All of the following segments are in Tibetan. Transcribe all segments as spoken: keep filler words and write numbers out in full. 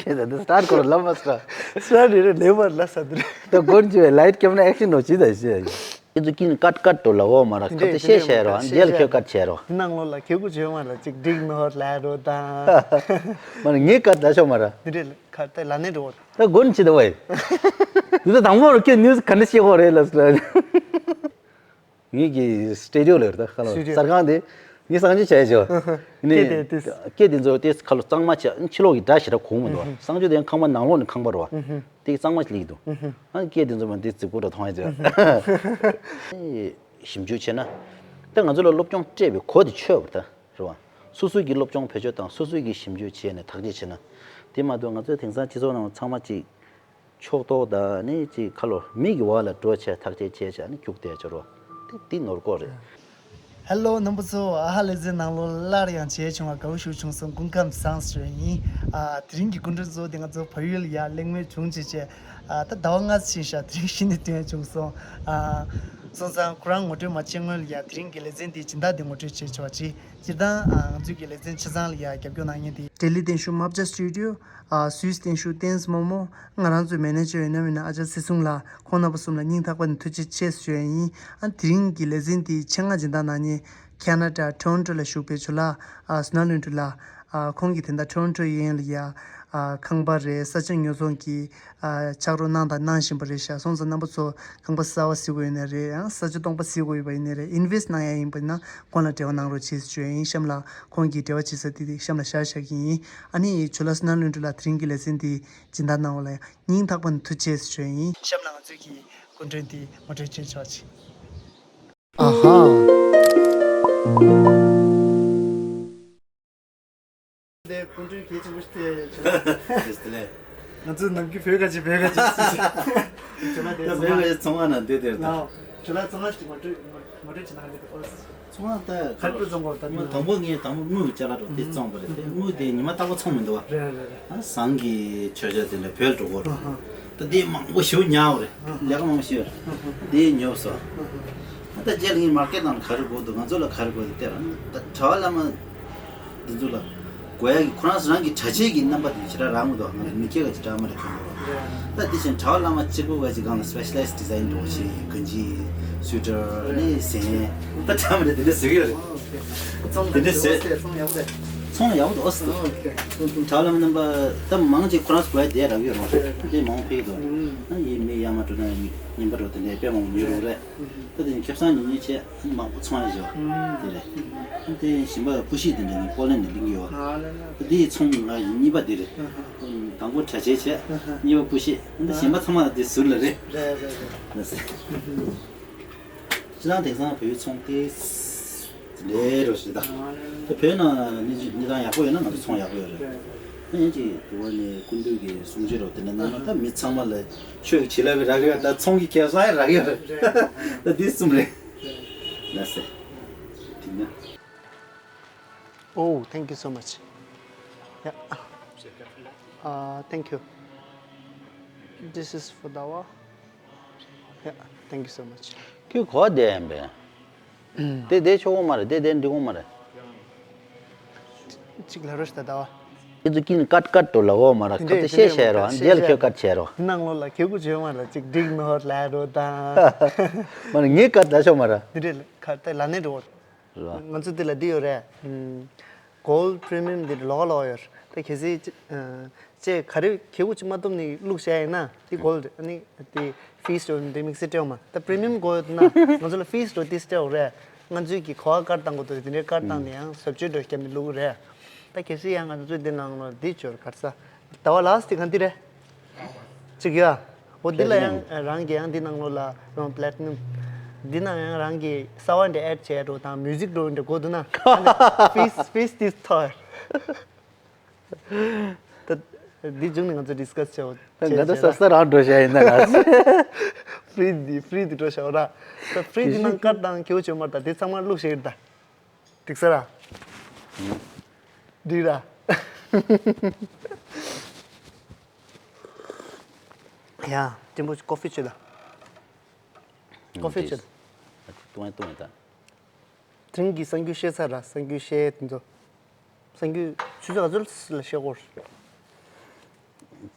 ཁྱེད་ད་ལྟ་སི་ཊར་ཊི་སྐོར་ལབ་མ་སོང་། སི་ཊར་ཊི་རེད་རེད་ལེ་བར་ལ་ས་དུ་རེད། ད་སྒོར་འཇུ་བའི་ལའེ་ཊི་བརྒྱབ་ན་ཨེག་ཤན་འགྲོ་ཅི་ད་ཤེས། ཁྱེད་ཚོ་ཀིན་ཀཊ་ཀཊ་འགྲོ་ལ་འོ་མ་ར་དེ་ཁ་ཚ་ཤེས་ཤེས་རོ་འདི་ལ་ཁྱོད་ཀཊ་བྱས་རོ། འདི་ནང་ལོགས་ལ་ཁྱེད་ཀུ་བྱོས་མ་ལ་ཅིག་འགྲིག་ནོར་ལ་རོ་དང་། མ་ནི་ངའི་ཀཊ་ད་ཤོག་མ་ར། འདི་རེད་ཁ་ད་ལ་ནས་འགྲོ། ད་སྒོར་འཇུ་ད་བའི། འདི་ད་དང་པོ་ར་ཁྱོད་ནིའུ་སི་ག་འདྲ་ཤེས་གོ་རེད་ལ་སི་ཊར་ཊི། ངེད་ཀྱི་སི་ཊུ་ཌི་ཡོ་ལ་ཡོད་ད་ཁ་ལོ་སི་ཊུ་ཌི་ཡོ། གསར་ཁང་དེ་ངས་གསར་འཇུག་བྱས་ཆོག་ནི་སྐད་དེ་དེ། སྐད་དེ་ཚོ་དེ་ཁ་ལོ་གཙང་མ་བྱས་ཕྱི་ལོགས་ཀྱི་སྒྲ་ཞེ་དྲག་གོ་མི་འདུག་བ། གསར་འཇུག་དེ་ཁང་པ་ནང་ལོགས་ནས་ཁང་པ་རེད་བ། དེ་གཙང་མ་ཞིག་སླེབས་ཀྱི་འདུག་ཨ་ནི་སྐད་དེ་ཚོ་མ་དེ་རྫིག་པོ་འདྲ་མཐོང་ཡ་ཆོག་ཞིབ་འཇུག་བྱས་ན། ད་ང་ཚོ་ལ་སློབ་སྦྱོང་སྤྲད་པའི་གོ་དེ་ཆོད་པ་རེད་ད་རེད་བ། སོ་སོ་གི་སློབ་སྦྱོང་བེད་སྤྱོད་དང་སོ་སོ་གི་ཞིབ་འཇུག་བྱས་ནས་ཐག་གཅོད་བྱས་ན། དེ་མ་གཏོགས་ང་ཚོའི་དེང་སང་སྤྱི་ཚོགས་ནང་ཚང་མ་ཅིག་ཕྱོགས་གཏོགས་དང་ནི་ཅིག་ཁ་ལོ་མིག་གི་བར་ལ་འགྲོ་བྱས་ཐག་གཅོད་བྱས་བྱས་ནི་རྒྱུགས་བསྡད་ཆོག་རོ། དེ་དེ་ནོར་ཀོ་རེད། ཧེ་ལོ་རྣམ་པ་ཚོ། ཨ་ཧ་ལེ་ཚན་ནང་ལོགས་སླར་ཡང་མཇལ་བྱུང་བ་དགའ་བོ་ཞིག་བྱུང་སོང་། སྐུ་ཁམས་བཟང་ཞུ་ཡ་ཡིན། ཨ་དེ་རིང་གི་སྐུ་མགྲོན་གཙོ་བོ་དེ་ང་ཚོ་བལ་ཡུལ་ལ་ཡ་གླེང་མོལ་བྱུང་བྱས་བྱས། ཨ་ད་ཟླ་བ་ལྔ་ཕྱིན་ཤག་དེ་རིང་གཞི་ནས་ཐོན་བྱུང་སོང་། ཨ་སོང་ཙང་ཁོ་རང་ངོ་སྤྲོད་མ་བྱེད་སྔོན་ལ་ཡ་དེ་རིང་གི་ལེ་ཚན་དེའི་སྦྱིན་བདག་དེ་ངོ་སྤྲོད་བྱེད་ཆོག་ཅིག་སྤྱིར་བཏང་ཨ་ང་ཚོའི་གི་ལེ་ཚན་ཆ་ཚང་ལ་ཡ་རྒྱབ་སྐྱོར་གནང་མཁན་དེ་ལྡི་ལི་བརྟན་བཞུགས་མབ་ཇ་སི་ཊུ་ཌི་ཡོ། ཨ་སུད་སི་བརྟན་བཞུགས་ཏེན་སི་མོ་མོ། ང་རང་ཚོའི་མེ་ནེ་ཇར་ཡིན་ནམ་མིན་ན་ཨ་ཅག་སྲིད་ཟུང་ལགས། ཁོང་རྣམ་པ་གསུམ་ལ་སྙིང་ཐག་པ་ནས་ཐུགས་རྗེ་ཆེ་ཞུ་ཡ་ཡིན། ཨ་དེ་རིང་གི་ལེ་ཚན་དེའི་ཆེད་མངགས་སྦྱིན་བདག་གནང་མཁན་ཁེ་ན་ཌ་ཊོ་རོན་ཊོ་ལ་བཞུགས་པའི་ཇོ་ལགས་ཨ་སུ་ན་ལྷུན་གྲུབ་ལགས། ཨ་ཁོང་གིས་དེ་འདྲ་ཊོ་རོན་ཊོ་གཡས་གཡོན་ལ་ཡ་ཨ་ཁང་པ་རེད། ས་ཆ་ཉོ་ཚོང་གི་ཨ་ཕྱག་རོགས་གནང་དང་གནང་བཞིན་པ་རེད་ཤག་སོང་ཙང་རྣམ་པ་ཚོ་ཁང་པ་གསར་པ་གཟིགས་དགོས་ཡོད་ན་རེད། ཡང་ས་ཆ་སྟོང་པ་གཟིགས་དགོས་ཡོད་པ་ཡིན་ན་རེད། ཨིན་ཝེ་སི་ཊི་གནང་ཡ་ཡིན་པ་ཡིན་ན་ཁོང་ལ་འབྲེལ་བ་གནང་རོགས་བྱེད་ཞུ་ཡ་ཡིན། གཤམ་ལ་ཁོང་གིས་འབྲེལ་བ་བྱེད་ས་དེ་དེ་གཤམ་ལ་བཞག་བཞག་གི་ཡིན། ཨ་ནི་ཇོ་ལགས་སུ་ན་ལྷུན་གྲུབ་ལགས་དེ་རིང་གི་ལེ་ཚན་དེ་སྦྱིན་བདག་གནང་བ་ལ་སྙིང་ཐག་པ་ནས་ཐུགས་རྗེ་ཆེ་ཞུ་ཡ་ཡིན། གཤམ་ལ་ང་ཚོའི་གི་སྐུ་མགྲོན་དེ་ངོ་སྤྲོད་བྱེད་ཆོག་ཅིག་ཨ་ཧ། དེ་སྐུ་མགྲོན་གལ་ཆེན་པོ་ཞིག་དེ་བྱུང་བ། དེ་ལས། ང་ཚོའི་ནམ་རྒྱུན་བོད་ཁ་ཆེ་བོད་ཁ་ཆེ་ཟེར་ཞིང་། ད་བོད་ཁ་ཆེ་ཚོང་ཁང་ནང་བསྡད་དེར་ད། ང་ཇོ་ལགས་ཚོང་ཁང་ཞིག་ངོ་སྤྲོད་ངོ་སྤྲོད་བྱེད་ན་ཧ་ལས་པའི་ཨོ། ཚོང་ཁང་ད་ག་རེ་བཙོང་གོ་ད་མི་དང་པོ་ངས་དང་པོ་དངུལ་གྱི་ཅ་ལག་འགྲོ་དེ་བཙོང་པ་རེད། དེ་དངུལ་དེ་ཉི་མ་རྟག་པར་ཚོང་མི་འདུག་བ། རེད་རེད་རེད། ཨ་ཟངས་ཀྱི་མཆོད་ཆས་དེ་འདྲ་བོད་ལ་འགྲོ་གོ་རེད། ད་དེ་མང་པོ་ཞེ་པོ་ཉར་བ་རེད། ལས་ཀ་མང་པོ་ཞེ་པོ་རེད། དེ་ཉོས་སོང་། ད་རྗེས་ལ་ངས་མར་ཀེ་ཊི་ནང་ལ་ག་རེ་དགོས་འདུག་ང་ཚོ་ལ་ག་རེ་དགོས་འདུག་དེ་རང་ད་གྲྭ་པ་བླ་མ་འདི་ཚོ་ལ་དགོས་ཡ་གི་ཁོ་རང་རང་གི་གྲྭ་ཆས་ཀྱི་རྣམ་པ་དེ་ཞེ་དྲག་རག་མི་འདུག་ང་ཚོ་མི་སྐྱ་ག་ཅིག་གྲྭ་པ་མ་རེད་མཁན་འདུག་ད་དེ་བཞིན་གྲྭ་པ་བླ་མ་གཅིག་པུ་ག་ཅིག་སྒང་ལ་སི་པེ་ཤ་ལའི་ཛི་ཌི་ཛའིན་འགྲོ་བ་ཞིག་གང་ཅི་སུའི་ཊར་ནི་ཟན་ད་གྲྭ་པ་མ་རེད་དེ་འདྲ་ཟེར་གི་ཡོད་རེད། ཚོང་དེ་འདྲ་ཟེར། ཚོང་ཡག་པོ་རེད། ཚོང་ཡག་པོ་འདུག་ཨོ་སི་ཏུ། གྲྭ་པ་བླ་མ་རྣམ་པ་ད་མང་ཅིག་ཁོ་རང་ཚོ་དགོས་ཡ་དེ་རག་གི་ཡོད་རེད། དེ་མང་པོ་ཕེབས་ཀྱི་འདུག་ཨ་ཡིན་མི་ཡར་མར་འགྲོ་ན་ཉིན་པ་འགྲོ་དེ་འདྲའི་དཔེ་མང་པོ་ཉོས་རུང་རེད། ད་དེ་ནི་ཁེ་བཟང་ཉུང་ཉུང་བྱས་མང་པོ་ཚོང་ཡ་བྱས་པ་དེ་རེད། ད་དེ་གཞན་པ་ཀུ་ཤུ་དེ་འདྲ་ནི་པོ་ལན་ནས་ལེན་གྱི་ཡོད། ད་དེའི་ཚོང་ང་ཡི་གཉིས་པ་དེ་རེད། དང་པོ་གྲྭ་ཆས་བྱས། གཉིས་པ་ཀུ་ཤུ། ད་གཞན་པ་ཚང་མ་དེ་ཟུར་ལ་རེད། རེད་རེད་རེད། ལགས་སེ། སྤྱིར་བཏང་དེང་སང་བོད་ཚོང་དེ་ལས་རོ་ཞིག་ད། ད་བོད་ནང་གནས་གནས་སྟངས་ཡག་པོ་ཡོད་ན་ང་ཚོ་ཚོང་ཡག་པོ་ཡོད་རེད། ད་ཡིན་གཅིག་འདི་བ་ནས་སྐུ་མདུན་གྱི་གསུང་ཆོས་རོ་དེ་འདྲ་གནང་ན་ད་མི་ཚང་མ་ལ་ཆོས་ཀྱི་བྱིན་རླབས་རག་གི་ཡོད། ད་ཚོང་གི་ཁེ་བཟང་རག་གི་ཡོད་རེད། ད་འདི་གསུམ་རེད། ལགས་སེ། དེ་ན། Oh, thank you so much. Yeah. Uh, thank you. This is for Dawa. Yeah, thank you so much. ཁྱོད་ག་པར་བསྡད་ཡིན་པས། དེ་བསྡད་ཆོག་གི་མ་རེད། དེ་བསྡད་འགྲིག་གི་མ་རེད། གཅིག་ལ་རོ་ཤི་ད་ད་བ། ཁྱེད་ཚོ་ཀིན་ཀཊ་ཀཊ་འགྲོ་ལ་འོ་མ་ར་ཁ་ཚ་བཤད་བཤད་རོ། འདི་ལ་ཁྱོད་ཀཊ་བྱས་རོ། འདི་ནང་ལོགས་ལ་ཁྱེད་ཀུ་བྱོས་མ་ལ་གཅིག་འགྲིག་ནོར་ལ་རོ་དང་། མ་ནི་ངའི་ཀཊ་ད་ཆོག་མ་ར། འདི་རེད་ཁ་ད་ལ་ནས་འགྲོ། རེད་བ། ང་ཚོ་འདི་ལ་འདི་ཡོད་རེད། གོལ་པི་རི་མི་ཡམ་འདི་ལོག་ལོག་ཡོད་རེད། ད་གལ་སྲིད་ཅེས་ག་རེ་ཁེ་བོ་ཅིག་མ་བཏུབ་ནི་བླུགས་བྱས་ཡིན་ན་དེ་གོལ་རེད། ཨ་ནི་དེ་ཕིས་འགྲོ་འདི་དམིགས་བསལ་སྤྲད་འོང་མ། ད་པི་རི་མི་ཡམ་གོལ་ཡོད་ན་ང་ཚོ་ལ་ཕིས་འགྲོ་དེ་སྤྲད་འོང་རེད། ང་ཚོའི་གི་གོ་བ་ཀར་བཏང་དགོས་འདུག་དེ་འདྲའི་ཀར་བཏང་ནས་ཡང་ཟབ་ཆོས་འགྲོ་བརྒྱབ་ནས་བླུགས་རེད། ད་གལ་སྲིད་ཡང་ང་ཚོ་འདི་ནང་ལ་འདི་འབྱོར་གར་ས་ཟླ་བ་ལགས་དེ་གང་འདི་རེད། ཅིག་ཡ། འོ་འདི་ལ་ཡང་རང་གི་ཡང་འདི་ནང་ལོགས་ལ་རང་པི་ལེ་ཊི་ནམ། འདི་ནང་ཡང་རང་གི་གསར་བ་འདྲ་ཨེཌ་བྱས་འགྲོ་དང་མིའུ་ཟིག་འགྲོ་འདྲ་དགོས་འདུག་ན། ཕིས་ཕིས་དེ་ཐོར། ད་འདི་བྱུང་ནས་ང་ཚོ་ཌི་སི་ཀ་སི་བྱའོ། ད་ང་ཚོ་ས་ས་རང་འགྲོ་བྱ་ཡིན་ན་ལ། ཕི་རི་འདི་ཕི་རི་འདི་འགྲོ་བྱའོ་ར། ད་ཕི་རི་འདི་ནང་ཀར་དང་ཁེའུ་བྱོས་མར་ད་འདི་ཚང་མ་བླུགས་བྱེད་ད། འགྲིག་ས་ར། འགྲིག་ར། ཡ་ཅིན་པོ་ཀོ་ཕི་བྱོས་ད། ཀོ་ཕི་བྱོས་ད། ཏུང་ཏུང་ད། དེང་གི་གསར་འགྱུར་བཤད་ཚར་ར། གསར་འགྱུར་བཤད་དེ་ཚོ། གསར་འགྱུར་ཆུ་ཚོད་ག་ཚོད་ལ་བཤད་དགོས།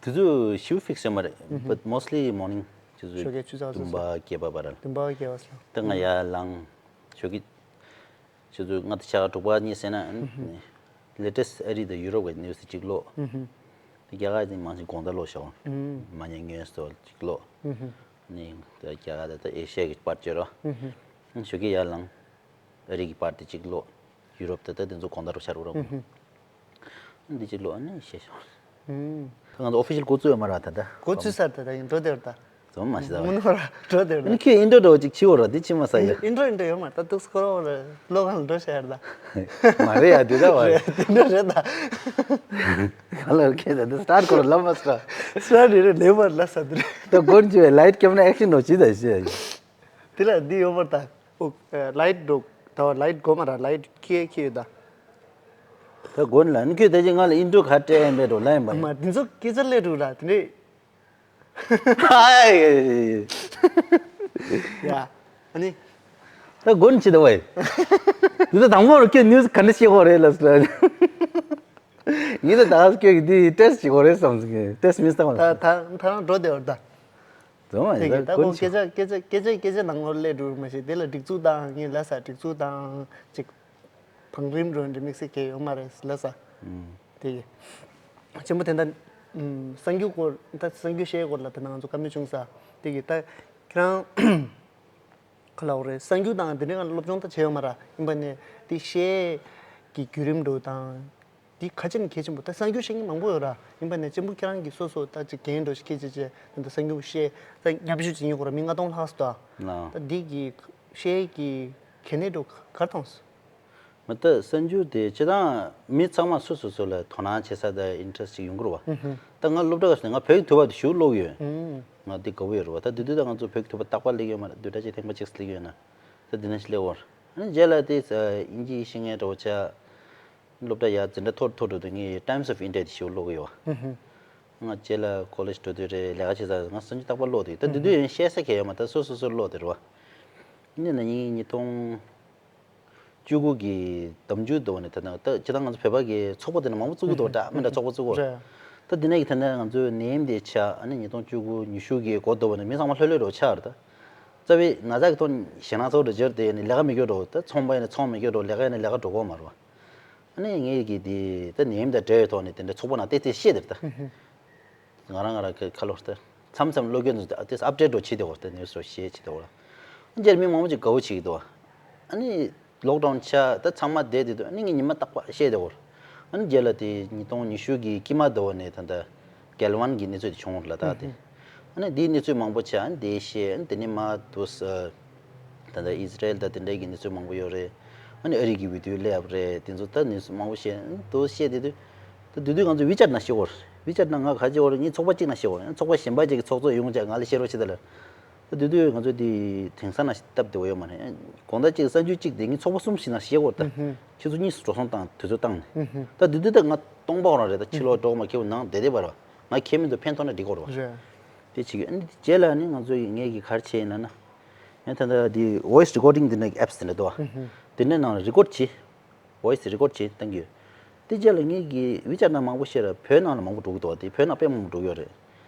དུས་ཚོད་ཞིབ་ཕིགས་ཡོད་མ་རེད། But mostly morning ཆུ་ཚོད་ཞོགས་ཀས་ཆུ་ཚོད་བདུན་པ་བརྒྱད་པ་བར་ལ། བདུན་པ་བརྒྱད་པ་སོང་། ད་ང་ཡར་ལངས། ཞོགས་ཀས་ཆུ་ཚོད་ལྔ་དང་ཕྱེད་ཀ་དྲུག་པ་གཉིས་ཟེར་ན། Latest ཨ་རི་དང་ཡུ་རོབ་ཀྱི་news གཅིག་ཀློག། རྒྱ་གར་དེ་མང་ཆེ་དགོང་དག་ཀློག་བཞག། མ་ཉལ་སྔོན་སོགས་གཅིག་ཀློག། ནི་ད་རྒྱ་གར་དང་ད་ཨེ་ཤི་ཡ་གི་པར་བཅོས་རོགས། ཞོགས་ཀས་ཡར་ལངས། ཨ་རི་གི་པར་དེ་གཅིག་ཀློག། ཡུ་རོབ་དེ་ད་དེ་ཚོ་དགོང་དག་རུ་ཤར་རུ་རོགས། འདི་གཅིག་ཀློག་ནི་ཤེས་ཤོག། ད་ང་ཚོ་ཨོ་ཕི་ཤལ་འགོ་བཙུགས་ཡོད་མ་རེད་ད་ལྟ། འགོ་བཙུགས་ཚར་ད་ལྟ་ཡིན་འགྲོ་དེར་ད། ཚོ་མ་ཤེས་ད། མུ་ནོ་ར་འགྲོ་དེར་ད། ནི་ཁྱོད་ཨིན་ཏྲོ་འགྲོ་གཅིག་བྱིའོ་ར་འདི་ཕྱི་མ་ས་ཡ། ཨིན་ཏྲོ་ཨིན་ཏྲོ་ཡོད་མ་ད་ཏུག་སྐོར་བ་ར་ལོ་གང་འགྲོ་ཤར་ད། མ་རེད་ཡ་དེ་ད་བ། དེ་འདྲ་རེད་ད། ག་ལ་ཁྱེད་ད་འདི་སི་ཊར་ཊི་སྐོར་ལ་མ་སྐྲ། སི་ཊར་ཊི་ཊི་རེད་ལེ་བར་ལ་ས་དེ་རེད། ད་སྒོར་འཇུ་བའི་ལའིཊ་ཁྱབ་ན་ཨེག་ཤན་འགྲོ་ཅི་ད་ཤེས་ཡ། དེ་ལ་འདི་ཡོད་པར་ད། ཨོ། ལའིཊ་འགྲོ། ད་བར་ལའིཊ་དགོས་མ་ར་ལའིཊ་ཁྱེད་ཁྱེད་ད། ད་དགོས་ལ་ནི་ཁྱོད་ད་ཅི་ང་ལ་ཨིན་ཏྲོ་ག་སྤྲད་ཡིན་པའི་འགྲོ་ལ་ཡིན་པ་ཡིན། མ་དེ་ཚོ་སྐད་ཆ་ལས་འགྲོ་ར་དེ་འདྲས། ཧའི། ཡ། ཨ་ནི། ད་དགོས་ནི་ཅི་ད་བས། དུ་ད་དང་པོ་རུ་ཁྱོད་ནིའུ་སི་ག་འདྲ་ཤེས་དགོས་རེད་ལ་ཟེར། ཡིན་ད་ད་ཁྱོད་ཀྱི་འདི་ཊེ་སི་ཊི་བྱེད་དགོས་རེད་བསམ་སོང་ཊེ་སི་ཊི་མི་སྟངས་ད་ད་ད་རང་འགྲོ་བདེ་བར་ད། ཚང་མ་དེ་ཡིན་གི་ད་ད་ཁོང་དགོས་ནི་སྐད་ཆ་སྐད་ཆ་སྐད་ཆ་སྐད་ཆ་ནང་ལོགས་སླེབས་འགྲོ་མ་ཤེས་དེ་ལ་སྒྲིག་འཛུགས་དང་ངས་ལ་ས་སྒྲིག་འཛུགས་དང་ཅིག་བང་རིམ་རོ་འདྲ་དམིགས་བསལ་གྱི་ཡོད་མ་རེད་ལ་ས། དེ་གི་ཆེན་པོ་དེ་འདྲ། གསར་འགྱུར་སྐོར་ད་གསར་འགྱུར་བཤད་སྐོར་ལ་དེ་ན་ང་ཚོ་བཀའ་མོལ་བྱུང་ས་དེ་གི་ད་ཁྱེད་རང་ག་ལབ་དགོས་རེད། གསར་འགྱུར་དང་དེ་འདྲའི་སྒང་ལ་སློབ་སྦྱོང་ད་བྱས་ཡོད་མ་རེད། ཡིན་པ་ནས་དེ་བཤད་ཀྱི་བརྒྱུད་རིམ་འགྲོ་དང་། འདི་ཁ་ཆེམས་གལ་ཆེན་པོ་ད་གསར་འགྱུར་བཤད་མཁན་མང་པོ་ཡོད་ར། ཡིན་པ་ནས་གཅེན་པོ་ཁྱེད་རང་གིས་སོ་སོ་ད་ཅིག་འགན་འགྲོ་ཞིག་སྐད་ཆ་བྱས་ད་གསར་འགྱུར་བཤད་ད་སྐྱབས་ཞུ་བྱེད་མཁན་ཁོ་ར་མི་ལྔ་སྟོང་ལྷག་སོང་ད། ད་འདི་གི་བཤད་ཀྱི་གལ་གནད་འགྲོ་ག་རེ་མཐོང་སོང་། མི་ད་གསར་འགྱུར་དེ་སྤྱི་བཏང་མི་ཚང་མ་སོ་སོ་སོ་ལ་དོ་སྣང་བྱེད་ས་ད་ཨིན་ཊི་རེ་སི་ཊི་ཅིག་ཡོང་གི་རེད་བ། ད་ང་སློབ་གྲྭ་སྐབས་སུ་ང་བོད་ཀྱི་ཐུབ་པ་དེ་ཞུ་ཀློག་ཡོད། ང་འདི་དགའ་པོ་ཡོད་རེད་བ། ད་དེ་དུས་ད་ང་ཚོ་བོད་ཀྱི་ཐུབ་པ་རྟག་པར་སླེབས་ཡོད་མ་རེད། བདུན་ཕྲག་གཅིག་ཐེངས་པ་གཅིག་སླེབས་ཡོད་ན། ད་དེ་ནས་སླེབས་འོར། ཨ་ནི་རྗེས་ལ་དེ་དབྱིན་ཇིའི་ཤེས་མཁན་འདྲ་བོ་ཆགས། སློབ་གྲྭ་ཡར་འཛིན་གྲྭ་མཐོ་རུ་མཐོ་རུ་འགྲོ་དུས་ངས་Times of India དེ་ཞིག་ཀློག་གི་ཡོད། ང་རྗེས་ལ་ཀོ་ལེཇ་འགྲོ་དུས་རེད་ལས་ཀ་བྱེད་ས་ང་སང་ཉིན་རྟག་པར་ཀློག་དུས་ད་དེ་དུས་ཡང་བཤད་ས་གང་ཡོད་མ་ད་སོ་སོ་སོ་ཀློག་དེ་རེད་བ། ཨ་ནི་ན་ནིང་ཉིས་སྟོང་བཅུ་དགུ་གི་ཟླ་མཇུག་དུ་བ་ནས་ད་ནང་ད་ཇི་ལྟར་ང་ཚོ་བོད་པ་གི་ཚོགས་པ་དེ་ནས་མང་པོ་བཙུགས་ཀྱི་འདུག་འདྲ་མི་འདྲ་ཚོགས་པ་བཙུགས་གོ། རེད། ད་དེ་ནས་ཀྱི་ད་ནས་ང་ཚོའི་ནད་ཡམས་དེ་ཆགས་ཨ་ནི་ཉིས་སྟོང་བཅུ་དགུ་ཉི་ཤུ་གི་འགོ་དུ་བ་ནས་མི་ཚང་མ་ལྷོད་ལྷོད་འགྲོ་ཆགས་རེད་ད། རྩ་བའི་ན་ཚ་གི་ཐོག་ནས་ཞེད་སྣང་ཚ་པོ་འདྲ་སྦྱར་ཏེ་ནི་ལས་ཀ་མི་སྐྱོ་འགྲོ་ད་ཚོང་པ་ཡིན་ན་ཚོང་མི་སྐྱོ་འགྲོ་ལས་ཀ་ཡིན་ན་ལས་ཀ་འགྲོ་གོ་མ་རེད་བ། ཨ་ནི་ངས་ཀྱི་དེ་ད་ནད་ཡམས་དང་འབྲེལ་བའི་ཐོག་ནས་དེ་འདྲ་ཚོགས་པ་ནང་བལྟས་བལྟས་བཤད་དེ་རེད་ད། ང་རང་ང་རང་གི་ཁ་ལོ་ད་མཚམས་མཚམས་བློ་སྐྱོན་དུ་ཏེས་ཨབ་ཌེཊ་འགྲོ་བྱེད་དེ་འོར་ད་ནིའུ་སི་རོ་བཤད་བྱེད་དེ་འོར། ཨ་ནི་རྗེས་མི་མང་པོ་ཅིག་དགའ་བོ་བྱེད་ཀྱི་འདུག་ཨ་ནི། ལོག་ཌའུན་ཆགས་ད་ཚང་མ་བསྡད་དེ་དུས་ཨ་ནི་ངས་ཉི་མ་རྟག་པར་བཤད་དེ་འོར། ཨ་ནི་རྗེས་ལ་དེ་ཉིས་སྟོང་ཉི་ཤུ་གི་དཀྱིལ་མ་དུ་བ་ནས་ད་ལྟ་གལ་ཝན་གྱི་གནས་ཚུལ་དེ་བྱུང་ལ་ད་དེ། ཨ་ནི་དེའི་གནས་ཚུལ་མང་པོ་ཆགས་ཨ་ནི་དེ་བཤད་ཨ་ནི་དེ་ནས་མ་དུ་ད་ལྟ་ཨི་ཟི་རལ་ད་དེ་འདྲའི་གི་གནས་ཚུལ་མང་པོ་ཡོད་རེད། ཨ་ནི་ཨ་རི་གི་འོས་བསྡུ་སླེབས་རེད་དེ་ཚོ་ད་གནས་ཚུལ་མང་པོ་བཤད་ཨ་ནི་དུ་བཤད་དེ་དུས། ད་དུས་དུས་ང་ཚོ་ཝི་ཅེཊ་ནང་བཤད་འོར། ཝི་ཅེཊ་ནང་ང་ག་བྱེད་འོར་ངས་ཚོགས་པ་གཅིག་ནང་བཤད་འོར་ཚོགས་པ་གཞན་པ་གཅིག་གི་ཚོགས་གཙོ་ཡོང་བྱས་ང་ལ་བཤད་རོགས་བྱེད་ད་ལ། ད་དུས་དུས་ང་ཚོ་དེ་དེང་སང་ན་སྟབས་བདེ་བོ་ཡོད་མ་རེད། གོང་ད་གཅིག་གསར་འགྱུར་གཅིག་དེ་ངས་ཚོགས་པ་གསུམ་ཞིག་ན་བཤད་དགོས་ད། ཁྱེད་ཚོ་གཉིས་སུ་འགྲོ་སོང་བཏང་དུས་ཚོད་བཏང་ནས། ད་དུས་དུས་ད་ང་སྟོང་པ་རང་རེད་ད་ཕྱི་ལོགས་འགྲོ་མ་ཁེ་བོ་ནང་བསྡད་བསྡད་པ་ར། ང་ཁེ་མི་འདུག་ཕན་ཐོགས་ན་འགྲིག་གོ་ར་བ། རེད། དེ་བྱེད་ཀྱི་ཨ་ནི་རྗེས་ལ་ནི་ང་ཚོ་ངས་ཀྱི་ག་རེ་བྱས་ཡིན་ན་ན། ཡང་ད་ལྟ་དེ་ཝོ་ཡི་སི་རི་ཀོར་ཌིང་དེ་འདྲ་གི་ཨེབ་སི་དེ་འདྲ་འདུག་བ། དེ་འདྲའི་ནང་ལ་རི་ཀོར་ཌི་བྱེད། ཝོ་ཡི་སི་རི་ཀོར་ཌི་བྱེད་བཏང་གི་ཡོད། དེ་རྗེས་ལ་ངས་ཀྱི་ཝི་ཅེཊ་ནང་མང་པོ་བཤད་ར་བོད་ནང་ལ་མང་པོ་འགྲོ་གི་འདུག་བ་དེ་བོད་ནང་དཔེ་མང་པོ་འགྲོ་གི་ཡོད་རེད།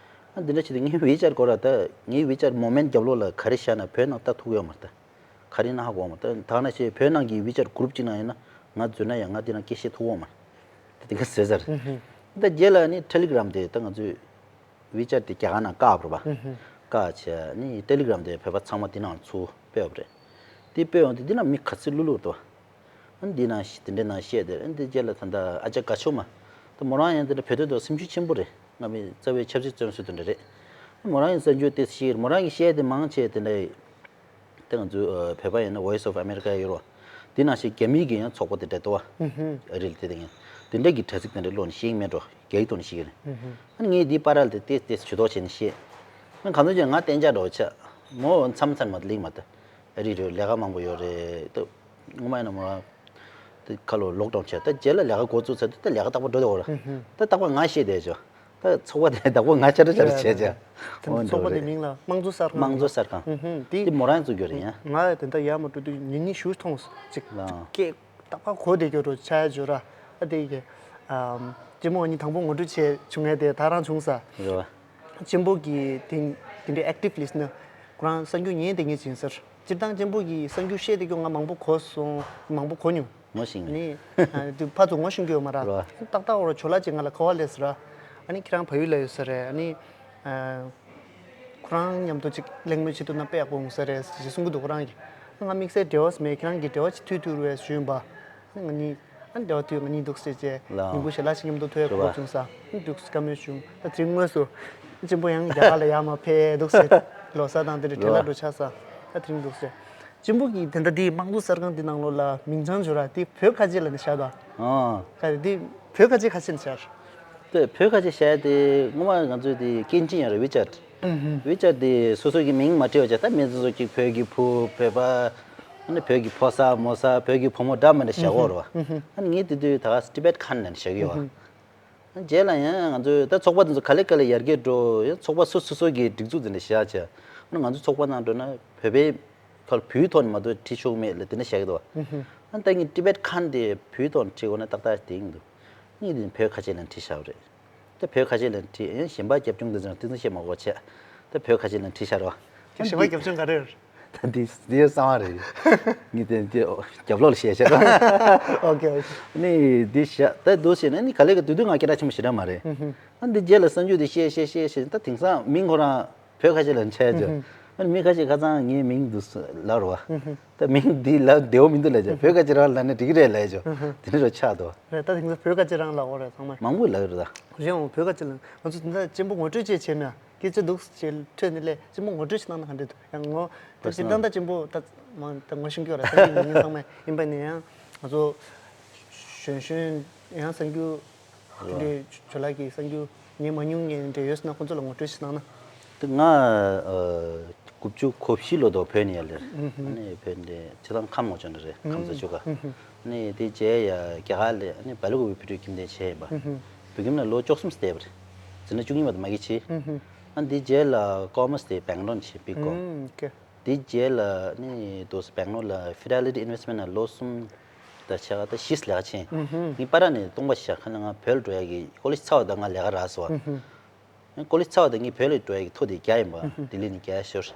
ཨ་འདི་འདྲ་བྱེད་དུས་ངའི་ཝི་ཅེཊ་སྐོར་ལ་ད་ངའི་ཝི་ཅེཊ་མོ་མེན་ཊི་རྒྱབ་ལོགས་ལ་ག་རེ་བཞག་ན་བོད་ནང་ལྟ་ཐུབ་ཡོད་མ་རེད་ད། ག་རེ་ན་ཧ་གོ་མ་ད་ད་ན་ཞེས་བོད་ནང་གི་ཝི་ཅེཊ་གུ་རུབ་ཅིག་ནང་ཡིན་ན་ང་འཛུལ་ན་ཡང་ང་འདི་ནང་སྐད་བཤད་ཐུབ་ཡོད་མ་རེད། ད་དེ་ག་ཟེར་ཟེར། ད་རྗེས་ལ་ནི་ཊེ་ལི་གྷི་རམ་དེ་ད་ང་ཚོས་ཝི་ཅེཊ་དེ་རྒྱ་གར་ནང་བཀག་པ་རེད་པ། བཀག་བྱས་ནི་ཊེ་ལི་གྷི་རམ་དེ་བོད་པ་ཚང་མ་འདི་ནང་ཚུར་སྤོས་པ་རེད། དེ་སྤོས་ཡོང་དུས་འདི་ནང་མི་ག་ཚོད་བླུག་བླུག་འདུག་ཨ་འདི་ནང་དེ་འདྲའི་ནང་བཤད་དེ་ཨ་འདི་རྗེས་ལ་ད་ལྟ་ཨ་ཅག་དགའ་ཕྱུག་མ། ད་མོ་རང་ཡང་དེ་འདྲ་བོད་དོན་ཐོག་སེམས་ཤུགས་ཆེན་པོ་རེད། ང་མི་རྩ་བའི་ཆབ་སྲིད་བཙོན་ཟུར་དེ་འདྲ་རེད། མོ་རང་ཡང་གསར་འགྱུར་དེ་ཤེས་མོ་རང་གིས་བཤད་དེ་མང་ཆེ་དེ་འདྲ་ད་ང་ཚོའི་ཨ་བོད་པ་ཡིན་ན་Voice of America ཡོད་རོ། དེ་ནང་བཞིན་རྒྱ་མིའི་གི་ཡང་ཚོགས་པ་དེ་འདྲ་འདུག་བ། ཨ་རི་ལ་དེ་དེ་ཡང་དེ་འདྲ་གི་དྲ་ཚིགས་དེ་འདྲ་ཀློག་ནས་ཤེས་ཀྱི་མེད་འགྲོ། རྒྱ་ཡིག་ཐོག་ནས་ཤེས་ཀྱི་རེད། ཨ་ནི་ངས་འདི་པར་ལ་དེ་ཏེས་ཏེས་ཇུས་གཏོགས་བྱས་ནས་ཤེས། ཨ་ནི་གང་འདྲ་བྱས་ང་གཏན་འཇགས་འགྲོ་བྱ། མོ་མཚམས་མཚམས་མ་གླེང་མ་ད། ཨ་རི་རེད་ལས་ཀ་མང་པོ་ཡོད་རེད་ད། སྔོན་མ་ཡིན་ན་མོ་རང་དེ་ཁ་ལོ་ལོག་ཌའུན་བྱས་ད་རྗེས་ལ་ལས་ཀ་འགོ་བཙུགས་ཚར་དུས་ད་ལས་ཀ་རྟག་པར་འགྲོ་དེ་འོ་ར། ད་རྟག་པར་ང་ཤེས་བསྡད་ཆོག་ད་ཚོགས་པ་དེ་བདག་པོ་ང་ཆ་ར་ཆ་ར་བྱས་བྱས། འོ་འདྲ་ཚོགས་པ་དེ་རེད། མིང་ལ་དམངས་གཙོ་གསར་ཁང་། དམངས་གཙོ་གསར་ཁང་། ཨུ་ཧུམ་དེ། དེ་མོ་རང་བཙུགས་རྒྱུ་རེད་ཡ། ང་དེ་འདྲ་ཡར་མར་འགྲོ་དུས་ཉིན་ཉིན་ཞུ་མཐོང་སོང་ཅིག་ལ། སྐད་རྟག་པར་གོ་བསྡད་རྒྱུ་འགྲོ་ཆ་ཡ་བརྗོད་ར། ཨ་དེ་གི་ཨམ་ གཅེན་པོ་ང་གཉིས་དང་པོ་ངོ་སྤྲོད་བྱས་བྱུང་ངས་དེ་ད་རང་བྱུང་ས། རེད་བ། གཅེན་པོ་གི་དེ་དེ་འདྲའི་active listener། ཁོ་རང་གསར་འགྱུར་ཉན་བསྡད་མཁན་ཅིག་ཡིན་ས་རེད། སྤྱིར་བཏང་གཅེན་པོ་གི་གསར་འགྱུར་བཤད་བསྡད་རྒྱུ་ང་མང་པོ་གོ་སོང་། མང་པོ་གོ་མྱོང་། ངོ་ཤེས་ནས། ནི་དུ་ཕར་ཚུར་ངོ་ཤེས་ཀྱི་ཡོད་མ་རེད། རེད་བ། ཏག་ཏག་འོ་ར་ཇོ་ལགས་ཅིག་ང་ལ་ཁ་པར་སླེབས་ས་རེད། ཨ་ནི་ཁྱེད་རང་བལ་ཡུལ་ལ་ཡོད་ས་རེད། ཨ་ནི་ཁོ་རང་མཉམ་དུ་ཅིག་གླེང་མོལ་བྱེད་ཐུབ་ན་དཔེ་ཡག་པོ་འོང་ས་རེད་ཅེས་གསུང་གི་འདུག་ཁོ་རང་གིས། ང་དམིགས་བསལ་འབྲེལ་བ་མེད། ཁྱེད་རང་གིས་འབྲེལ་བ་ཅིག་མཐུད་ཐུབ་རེད་ཞུས་ཡིན་པ། ང་གཉིས་ཨ་འབྲེལ་བ་མཐུད། ང་གཉིས་འདུག་ཟེར་བྱས། ལའང་། ཉིན་གུང་ཞལ་ལག་ཅིག་མཉམ་དུ་ཐོག་ཡག་པོ་བྱུང་ས། འདུག་བཀའ་མོལ་བྱུང་། ད་དེ་རིང་དངོས་སུ་གཅེན་པོ་ཡང་རྒྱ་གར་ལ་ཡར་མར་ཕེབས་འདུག་ཟེར། ལོ་གསར་དང་དེ་འདྲ་བྲེལ་ལ་འགྲོ་ཆགས་ས། ད་དེ་རིང་འདུག་ཟེར། གཅེན་པོ་གིས་དེ་འདྲ་དེའི་དམངས་གཙོ་གསར་ཁང་འདི་ནང་ལོགས་ལ་མིང་བྱང་བྱོས་ར་དེ་བོད་ཁ་ཆེ་ལ་ནི་བཞག་དང་། ཨང་། ག་རེ་དེ་བོད་ཁ་ཆེ་ཁ་ཆེ་ནི་བཞག་ར། དེ་བོད་ཁ་ཆེ་བཤད་དེ་སྔོན་མ་ང་ཚོས་དེ་ཀིན་ཅིན་ཡང་རེད། ཝི་ཅར། ཝི་ཅར་དེ་སོ་སོ་གི་མིང་མ་བྲིས་པ་བྱས། ད་མི་སོ་སོ་གི་བོད་ཀྱི་བུ་བོད་པ། ཨ་ནི་བོད་ཀྱི་ཕོ་གསར་མོ་གསར། བོད་ཀྱི་བུ་མོ་འདྲ་མི་འདྲ་བཞག་གོ་རེད་བ། ཨ་ནི་ངས་དེ་དུས་ད་ག་ཊི་བེཊ་ཁན་ནས་བཞག་གི་ཡོད་བ། ཨ་རྗེས་ལ་ཡང་ང་ཚོས་ད་ཚོགས་པ་དེ་ཚོ་ག་ལེ་ག་ལེ་ཡར་རྒྱས་འགྲོ། ཡང་ཚོགས་པ་སོ་སོ་སོ་གི་སྒྲིག་འཛུགས་དེ་འདྲ་བཞག་བྱས། ཨ་ནི་ང་ཚོ་ཚོགས་པ་ནང་འགྲོ་ན་བོད་པའི་ཁ་ལ་བོད་ཐོག་ནས་མ་གཏོགས་བྲིས་ཆོག་མེད་ལ་དེ་འདྲ་བཞག་གི་འདུག་བ། ཨ་ནི་ད་ངས་ཊི་བེཊ་ཁན་དེ་བོད་ཐོག་ནས་བྲིས་དགོས་ན་ཏག་ཏག་དེ་ཡིན་འདུག་ངས་དེ་བོད་ཁ་ཆེ་ལ་བྲིས་བཞག་པ་རེད། ད་བོད་ཁ་ཆེ་ལ་བྲིས། ཡང་གཞན་པ་རྒྱབ་ལྗོངས་དེ་ཚོ་དེ་ཚོ་བཤད་མ་དགོས་བྱས། ད་བོད་ཁ་ཆེ་ལ་བྲིས་བཞག་རེད་བ། གཞན་པ་རྒྱབ་ལྗོངས་ག་རེ་རེད། ད་འདི་འདི་གསང་བ་རེད། ངས་དེ་འདི་རྒྱབ་ལོགས་ལ་བཤད་བྱས། ཨོ་ཀེ་ཨོ་ཀེ། ནི་འདི་བཞག་ད་འདུག་བྱས་ན་ནི་ག་ལེ་ག་དུས་དུས་ང་སྐད་གྲགས་ཆེན་པོ་ཞེ་དྲག་མ་རེད། ཨ་འདི་རྗེས་ལ་གསར་འགྱུར་འདི་བཤད་བཤད་བཤད་བཤད། ད་དེང་སང་མིང་ཁོ་རང་བོད་ཁ་ཆེ་ལ་ཆད་བྱས། ཨ་ནི་མི་ཁ་ཤས་ཁ་སང་ངའི་མིང་འདི་ལབ་རེད་བ། ད་མིང་འདི་ལབ་བདེ་བོ་མི་འདུག་ལབ་བྱས། བོད་ཁ་ཆེ་རང་ལབ་ན་འགྲིག་གི་རེད་ལབ་བྱས། དེ་འདྲ་ཆགས་འདུག་རེད། ད་དེང་སང་བོད་ཁ་ཆེ་རང་ལབ་དགོས་རེད་ཚང་མ། མང་པོས་ལབ་ཡོད་རེད་ད། རེད་འོང་། བོད་ཁ་ཆེ་ལ་ང་ཚོ་དེ་འདྲ་གཅེན་པོ་ངོ་སྤྲོད་བྱས་བྱས་མེད། སྐད་ཆ་འདུག་ཅེས་ཐོས་ནས་སླེབས། གཅེན་པོ་ངོ་སྤྲོད་ཞིག་གནང་ན་ག་འདྲ་འདུག་ཡང་ངོ་དེ་སྤྱིར་བཏང་ད་གཅེན་པོ་ད་མང་ད་ངོ་ཤེས་ཀྱི་ཡོད་རེད། ས་ཡིན་ཡིན་ཚང་མ་ཡིན་པ་ནས་ཡང་ང་ཚོ་གཞོན་གཞོན་ཡང་གསར་འགྱུར་དེ་འདྲའི་ཇོ་ལགས་ཀྱི་གསར་འགྱུར་ཉན་མ་མྱོང་མཁན་འདྲ་ཡོད་ཟེར་ན་ཁོང་ཚོ་ལ་ངོ་སྤྲོད་ཞིག་གནང་ན། དེ་ང་དགུ་བཅུ་གོ་བཞི་ལོ་དོ་བོད་ནས་ཡར་སླེབས། ཨ་ནི་བོད་འདི་ཕྱི་ཐང་ཁམས་ངོ་ཅོ་འདྲ་རེད། ཁམས་ཚོ་ཆུ་ཁ། ཨ་ནི་དེ་རྗེས་ཡ་རྒྱ་གར་ལ་ཨ་ནི་བལ་ཀོབ་བོད་ཕྲུག་ཁྱིམ་སྡེ་བྱས་ཡིན་པ། བོད་ཁྱིམ་ལ་ལོ་བཅུ་གསུམ་བསྡད་པ་རེད། འཛིན་གྲྭ་བཅུ་གཉིས་བར་དུ་མ་གི་བྱས། ཨ་ནི་དེ་རྗེས་ལ་ཀོ་མར་སི་དེ་སྦེང་ལོར་ནས་བྱས། བི་ཀོམ། དེ་རྗེས་ལ་ནི་དུ་སྦེང་ལོར་ལ་Fidelity Investment ནང་ལོ་གསུམ་དང་ཕྱེད་ཀ་ད་བཞི་ལས་ཀ་བྱས། ངས་པ་ར་ནས་སྟོང་པ་བཞག་ཁ་ན་ང་བོད་ལ་འགྲོ་ཡ་གི་ཀོ་ལེཇ་ཚར་བ་དང་ང་ལས་ཀ་རག་སོང་བ། ཀོ་ལེཇ་ཚར་བ་དང་ངས་བོད་ལ་འགྲོ་ཡ་གི་ཐོ་དེ་བརྒྱབ་ཡིན་པ། ལྡི་ལི་ནས་བརྒྱབ་ཞོར།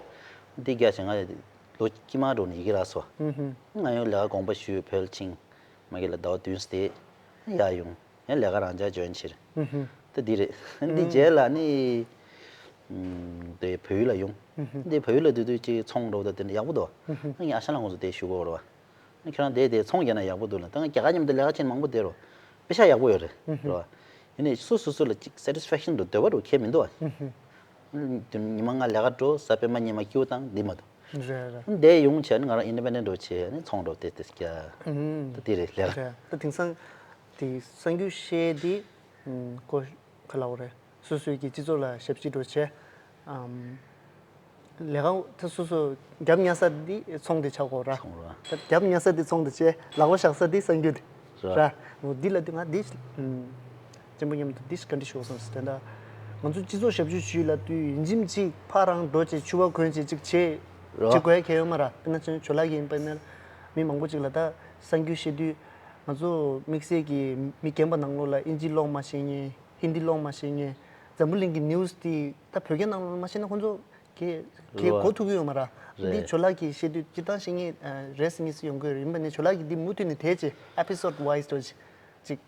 དེ་བརྒྱབ་བྱས་ང་ལོ་དཀྱིལ་མ་འགྲོ་ནས་ཡི་གེ་རག་སོང་བ། ང་ཡང་ལས་ཀ་དགོངས་པ་ཞུས། བོད་ལ་ཕྱིན། མ་གི་ལ་ཟླ་བ་བདུན་བསྡད། ཡར་ཡོང་། ཡང་ལས་ཀ་རང་འཇགས་འཇོན་ཕྱིར། ད་འདི་རེད། འདི་རྗེས་ལ་ནི་དེ་བལ་ཡུལ་ལ་ཡོང་། འདི་བལ་ཡུལ་ལ་སྡོད་དུས་ཅིག་ཚོང་འགྲོ་དང་དེ་འདྲ་ཡག་པོ་འདུག་ངས་ཨ་ཞང་ལགས་ཁོང་ཚོ་དེ་ཞུ་གི་ཡོད་རེད་བ། ཁྱེད་རང་དེ་དེ་ཚོང་རྒྱག་ན་ཡག་པོ་འདུག་ལ། ད་ང་རྒྱ་གར་མཉམ་དུ་ལས་ཀ་བྱེད་མང་པོ་བསྡད་རེད། པེ་ཤག་ཡག་པོ་ཡོད་རེད། རེད་བ། ཡིན་ནའི་སོ་སོ་སོ་ལ་ཅིག་སེ་ཊིས་ཕེག་ཤན་འདུག་འདོད་པ་འདུག་ཁྱད་མི་འདུག་བ། དེ་ཉི་མ་ལྔ་ལས་ཀ་འགྲོ། གཟའ་སྤེན་པ་ཉི་མ་སྐྱིད་པོ་བཏང་། འདི་མ་གཏོགས། རེད་རེད། འདི་ཡོང་བྱས་ནས་ང་རང་ཨིན་ཌི་པེན་ཌེན་ཊི་འགྲོ་བྱས་ནས་ཚོང་འགྲོ་དེ་དེ་སྐྱ། ད་དེ་རེད་ལས་ཀ། རེད། ད་དེང་སང་དེ་གསར་འགྱུར་བཤད་དེ་ཀོ་ག་ལབ་དགོས་རེད། སོ་སོའི་གི་སྤྱི་ཚོགས་ལ་ཞབས་ཕྱི་འགྲོ་བྱས། ཨམ། ལས་ཀ་ད་སོ་སོ་རྒྱབ་ཉར་ས་འདི་ཚོང་དེ་ཆགས་དགོས་ར། ཚོང་ར། ད་རྒྱབ་ཉར་ས་འདི་ཚོང་དེ་བྱས། ལག་པ་བཞག་ས་འདི་གསར་འགྱུར་དེ་ར། ར། འོ་འདི་ལ་དེ་ང་འདི་ཨམ། གཅེན་པོ་མཉམ་དུ་འདི་ག་འདྲ་ཞུ་དགོས་བསམ་སོང་། དེ་འདྲ་ང་ཚོ་སྤྱི་ཚོགས་ཞབས་ཞུ་ཞུས་ལབ་དུས་ཡིན་གཅིག་མིན་གཅིག་ཕར་རང་འགྲོ་བྱས་ཕྱུ་པ་གོན་བྱས་ཅིག་བྱས། ར། བྱེད་དགོས་ཡ་གལ་ཡོད་མ་ར། དཔེར་ན་ཅོ་ལགས་ཀྱི་ཡིན་པ་ན་མི་མང་པོ་ཅིག་ལ་ད་གསར་འགྱུར་བཤད་དུས་ང་ཚོ་དམིགས་བསལ་གྱི་མི་རྒན་པ་ནང་ལོགས་ལ་ཨིན་ཇི་ཀློག་མ་ཤེས་མཁན། ཧིན་དི་ཀློག་མ་ཤེས་མཁན། འཛམ་བུ་གླིང་གི་ནིའུ་སི་དེ་ད་བོད་སྐད་ནང་ལོགས་ལ་མ་ཤེས་ན་ཁོང་ཚོ་གི་གི་རེད་བ། གོ་ཐུབ་ཀྱི་ཡོད་མ་རེད། རེད། འདི་ཇོ་ལགས་ཀྱིས་བཤད་དུས་སྤྱིར་བཏང་ཤེས་མཁན་རེད་ཟེར་མཁན་ཞིག་ཡོང་གི་ཡོད་རེད། ཡིན་པ་ནི་ཇོ་ལགས་ཀྱིས་འདི་མུ་མཐུད་ནས་དེ་ཅིག་ཨེ་པི་སོ་ཌི་ཝའི་སི་འགྲོ་ཅིག་ཅིག་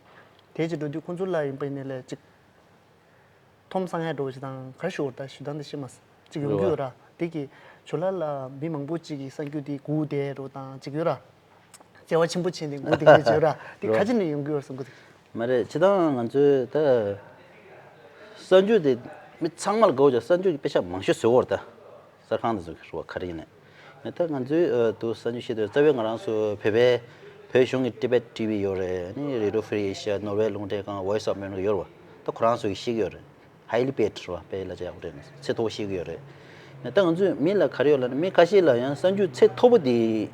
དེ་ཅིག་འགྲོ་དུས་ཁོང་ཚོ་ལ་ཡིན་པ་ནི་ལས་ཅིག་མཐོང་སང་ཡ་འགྲོ་ཅིག་དང་ག་རེ་ཞུ་དགོས་རེད། ད་ཞུ་སྟངས་འདི་ཤེས་མ་སོང་། ཅིག་ཡོང་གི་ཡོད་རེད། དེ་གི་ཇོ་ལགས་ལ་མི་མང་པོ་ཅིག་གིས་གསར་འགྱུར་འདི་སྒུག་བསྡད་རོགས་དང་ཅིག་ཡོད་རེད། བརྩེ་བ་ཆེན་པོ་བྱས་ནས་སྒུག་བསྡད་མཁན་ཅིག་ཡོད་རེད། དེ་ག་ཅི་ནས་ཡོང་གི་ཡོད་རེད་བསམ་གི་འདུག་མ་རེད། སྤྱིར་བཏང་ང་ཚོའི་ད་གསར་འགྱུར་དེ་མི་ཚང་མ་ལ་དགའ་བོ་བྱས། གསར་འགྱུར་གྱི་དཔེ་ཆ་མང་ཤོས་བཟོ་གི་ཡོད་རེད། ད་གསར་ཁང་དེ་ཚོ་གི་རུ་བ་ག་རེ་ཡིན་ནའི་ད་ང་ཚོའི་ཨ་དུ་གསར་འགྱུར་བཤད་དུས་རྩ་བའི་ང་རང་ཚོ་བོད་པའི་བོད་གཞུང་གི་ཊི་བེཊ་ཊི་ཝི་ཡོད་རེད། ཨ་ནི་Radio Free Asia། ནོར་ཝེ་རླུང་འཕྲིན་ཁང་། Voice of America ཡོད་རེད་བ། ད་ཁོ་རང་ཚོ་གིས་བཤད་ཀྱི་ཡོད་རེད། Highly paid རེད་བ། དཔེ་གླ་ཆ་ཡག་པོ་སྤྲད་ནས་ཚད་མཐོ་པོ་བཤད་ཀྱི་ཡོད་རེད། ད་ང་ཚོས་མི་ལ་ག་རེ་ཡོད་ལབ་ན་མི་ཁ་ཤས་ལ་ཡང་གསར་འགྱུར་ཚད་མཐོ་པོ་དེ་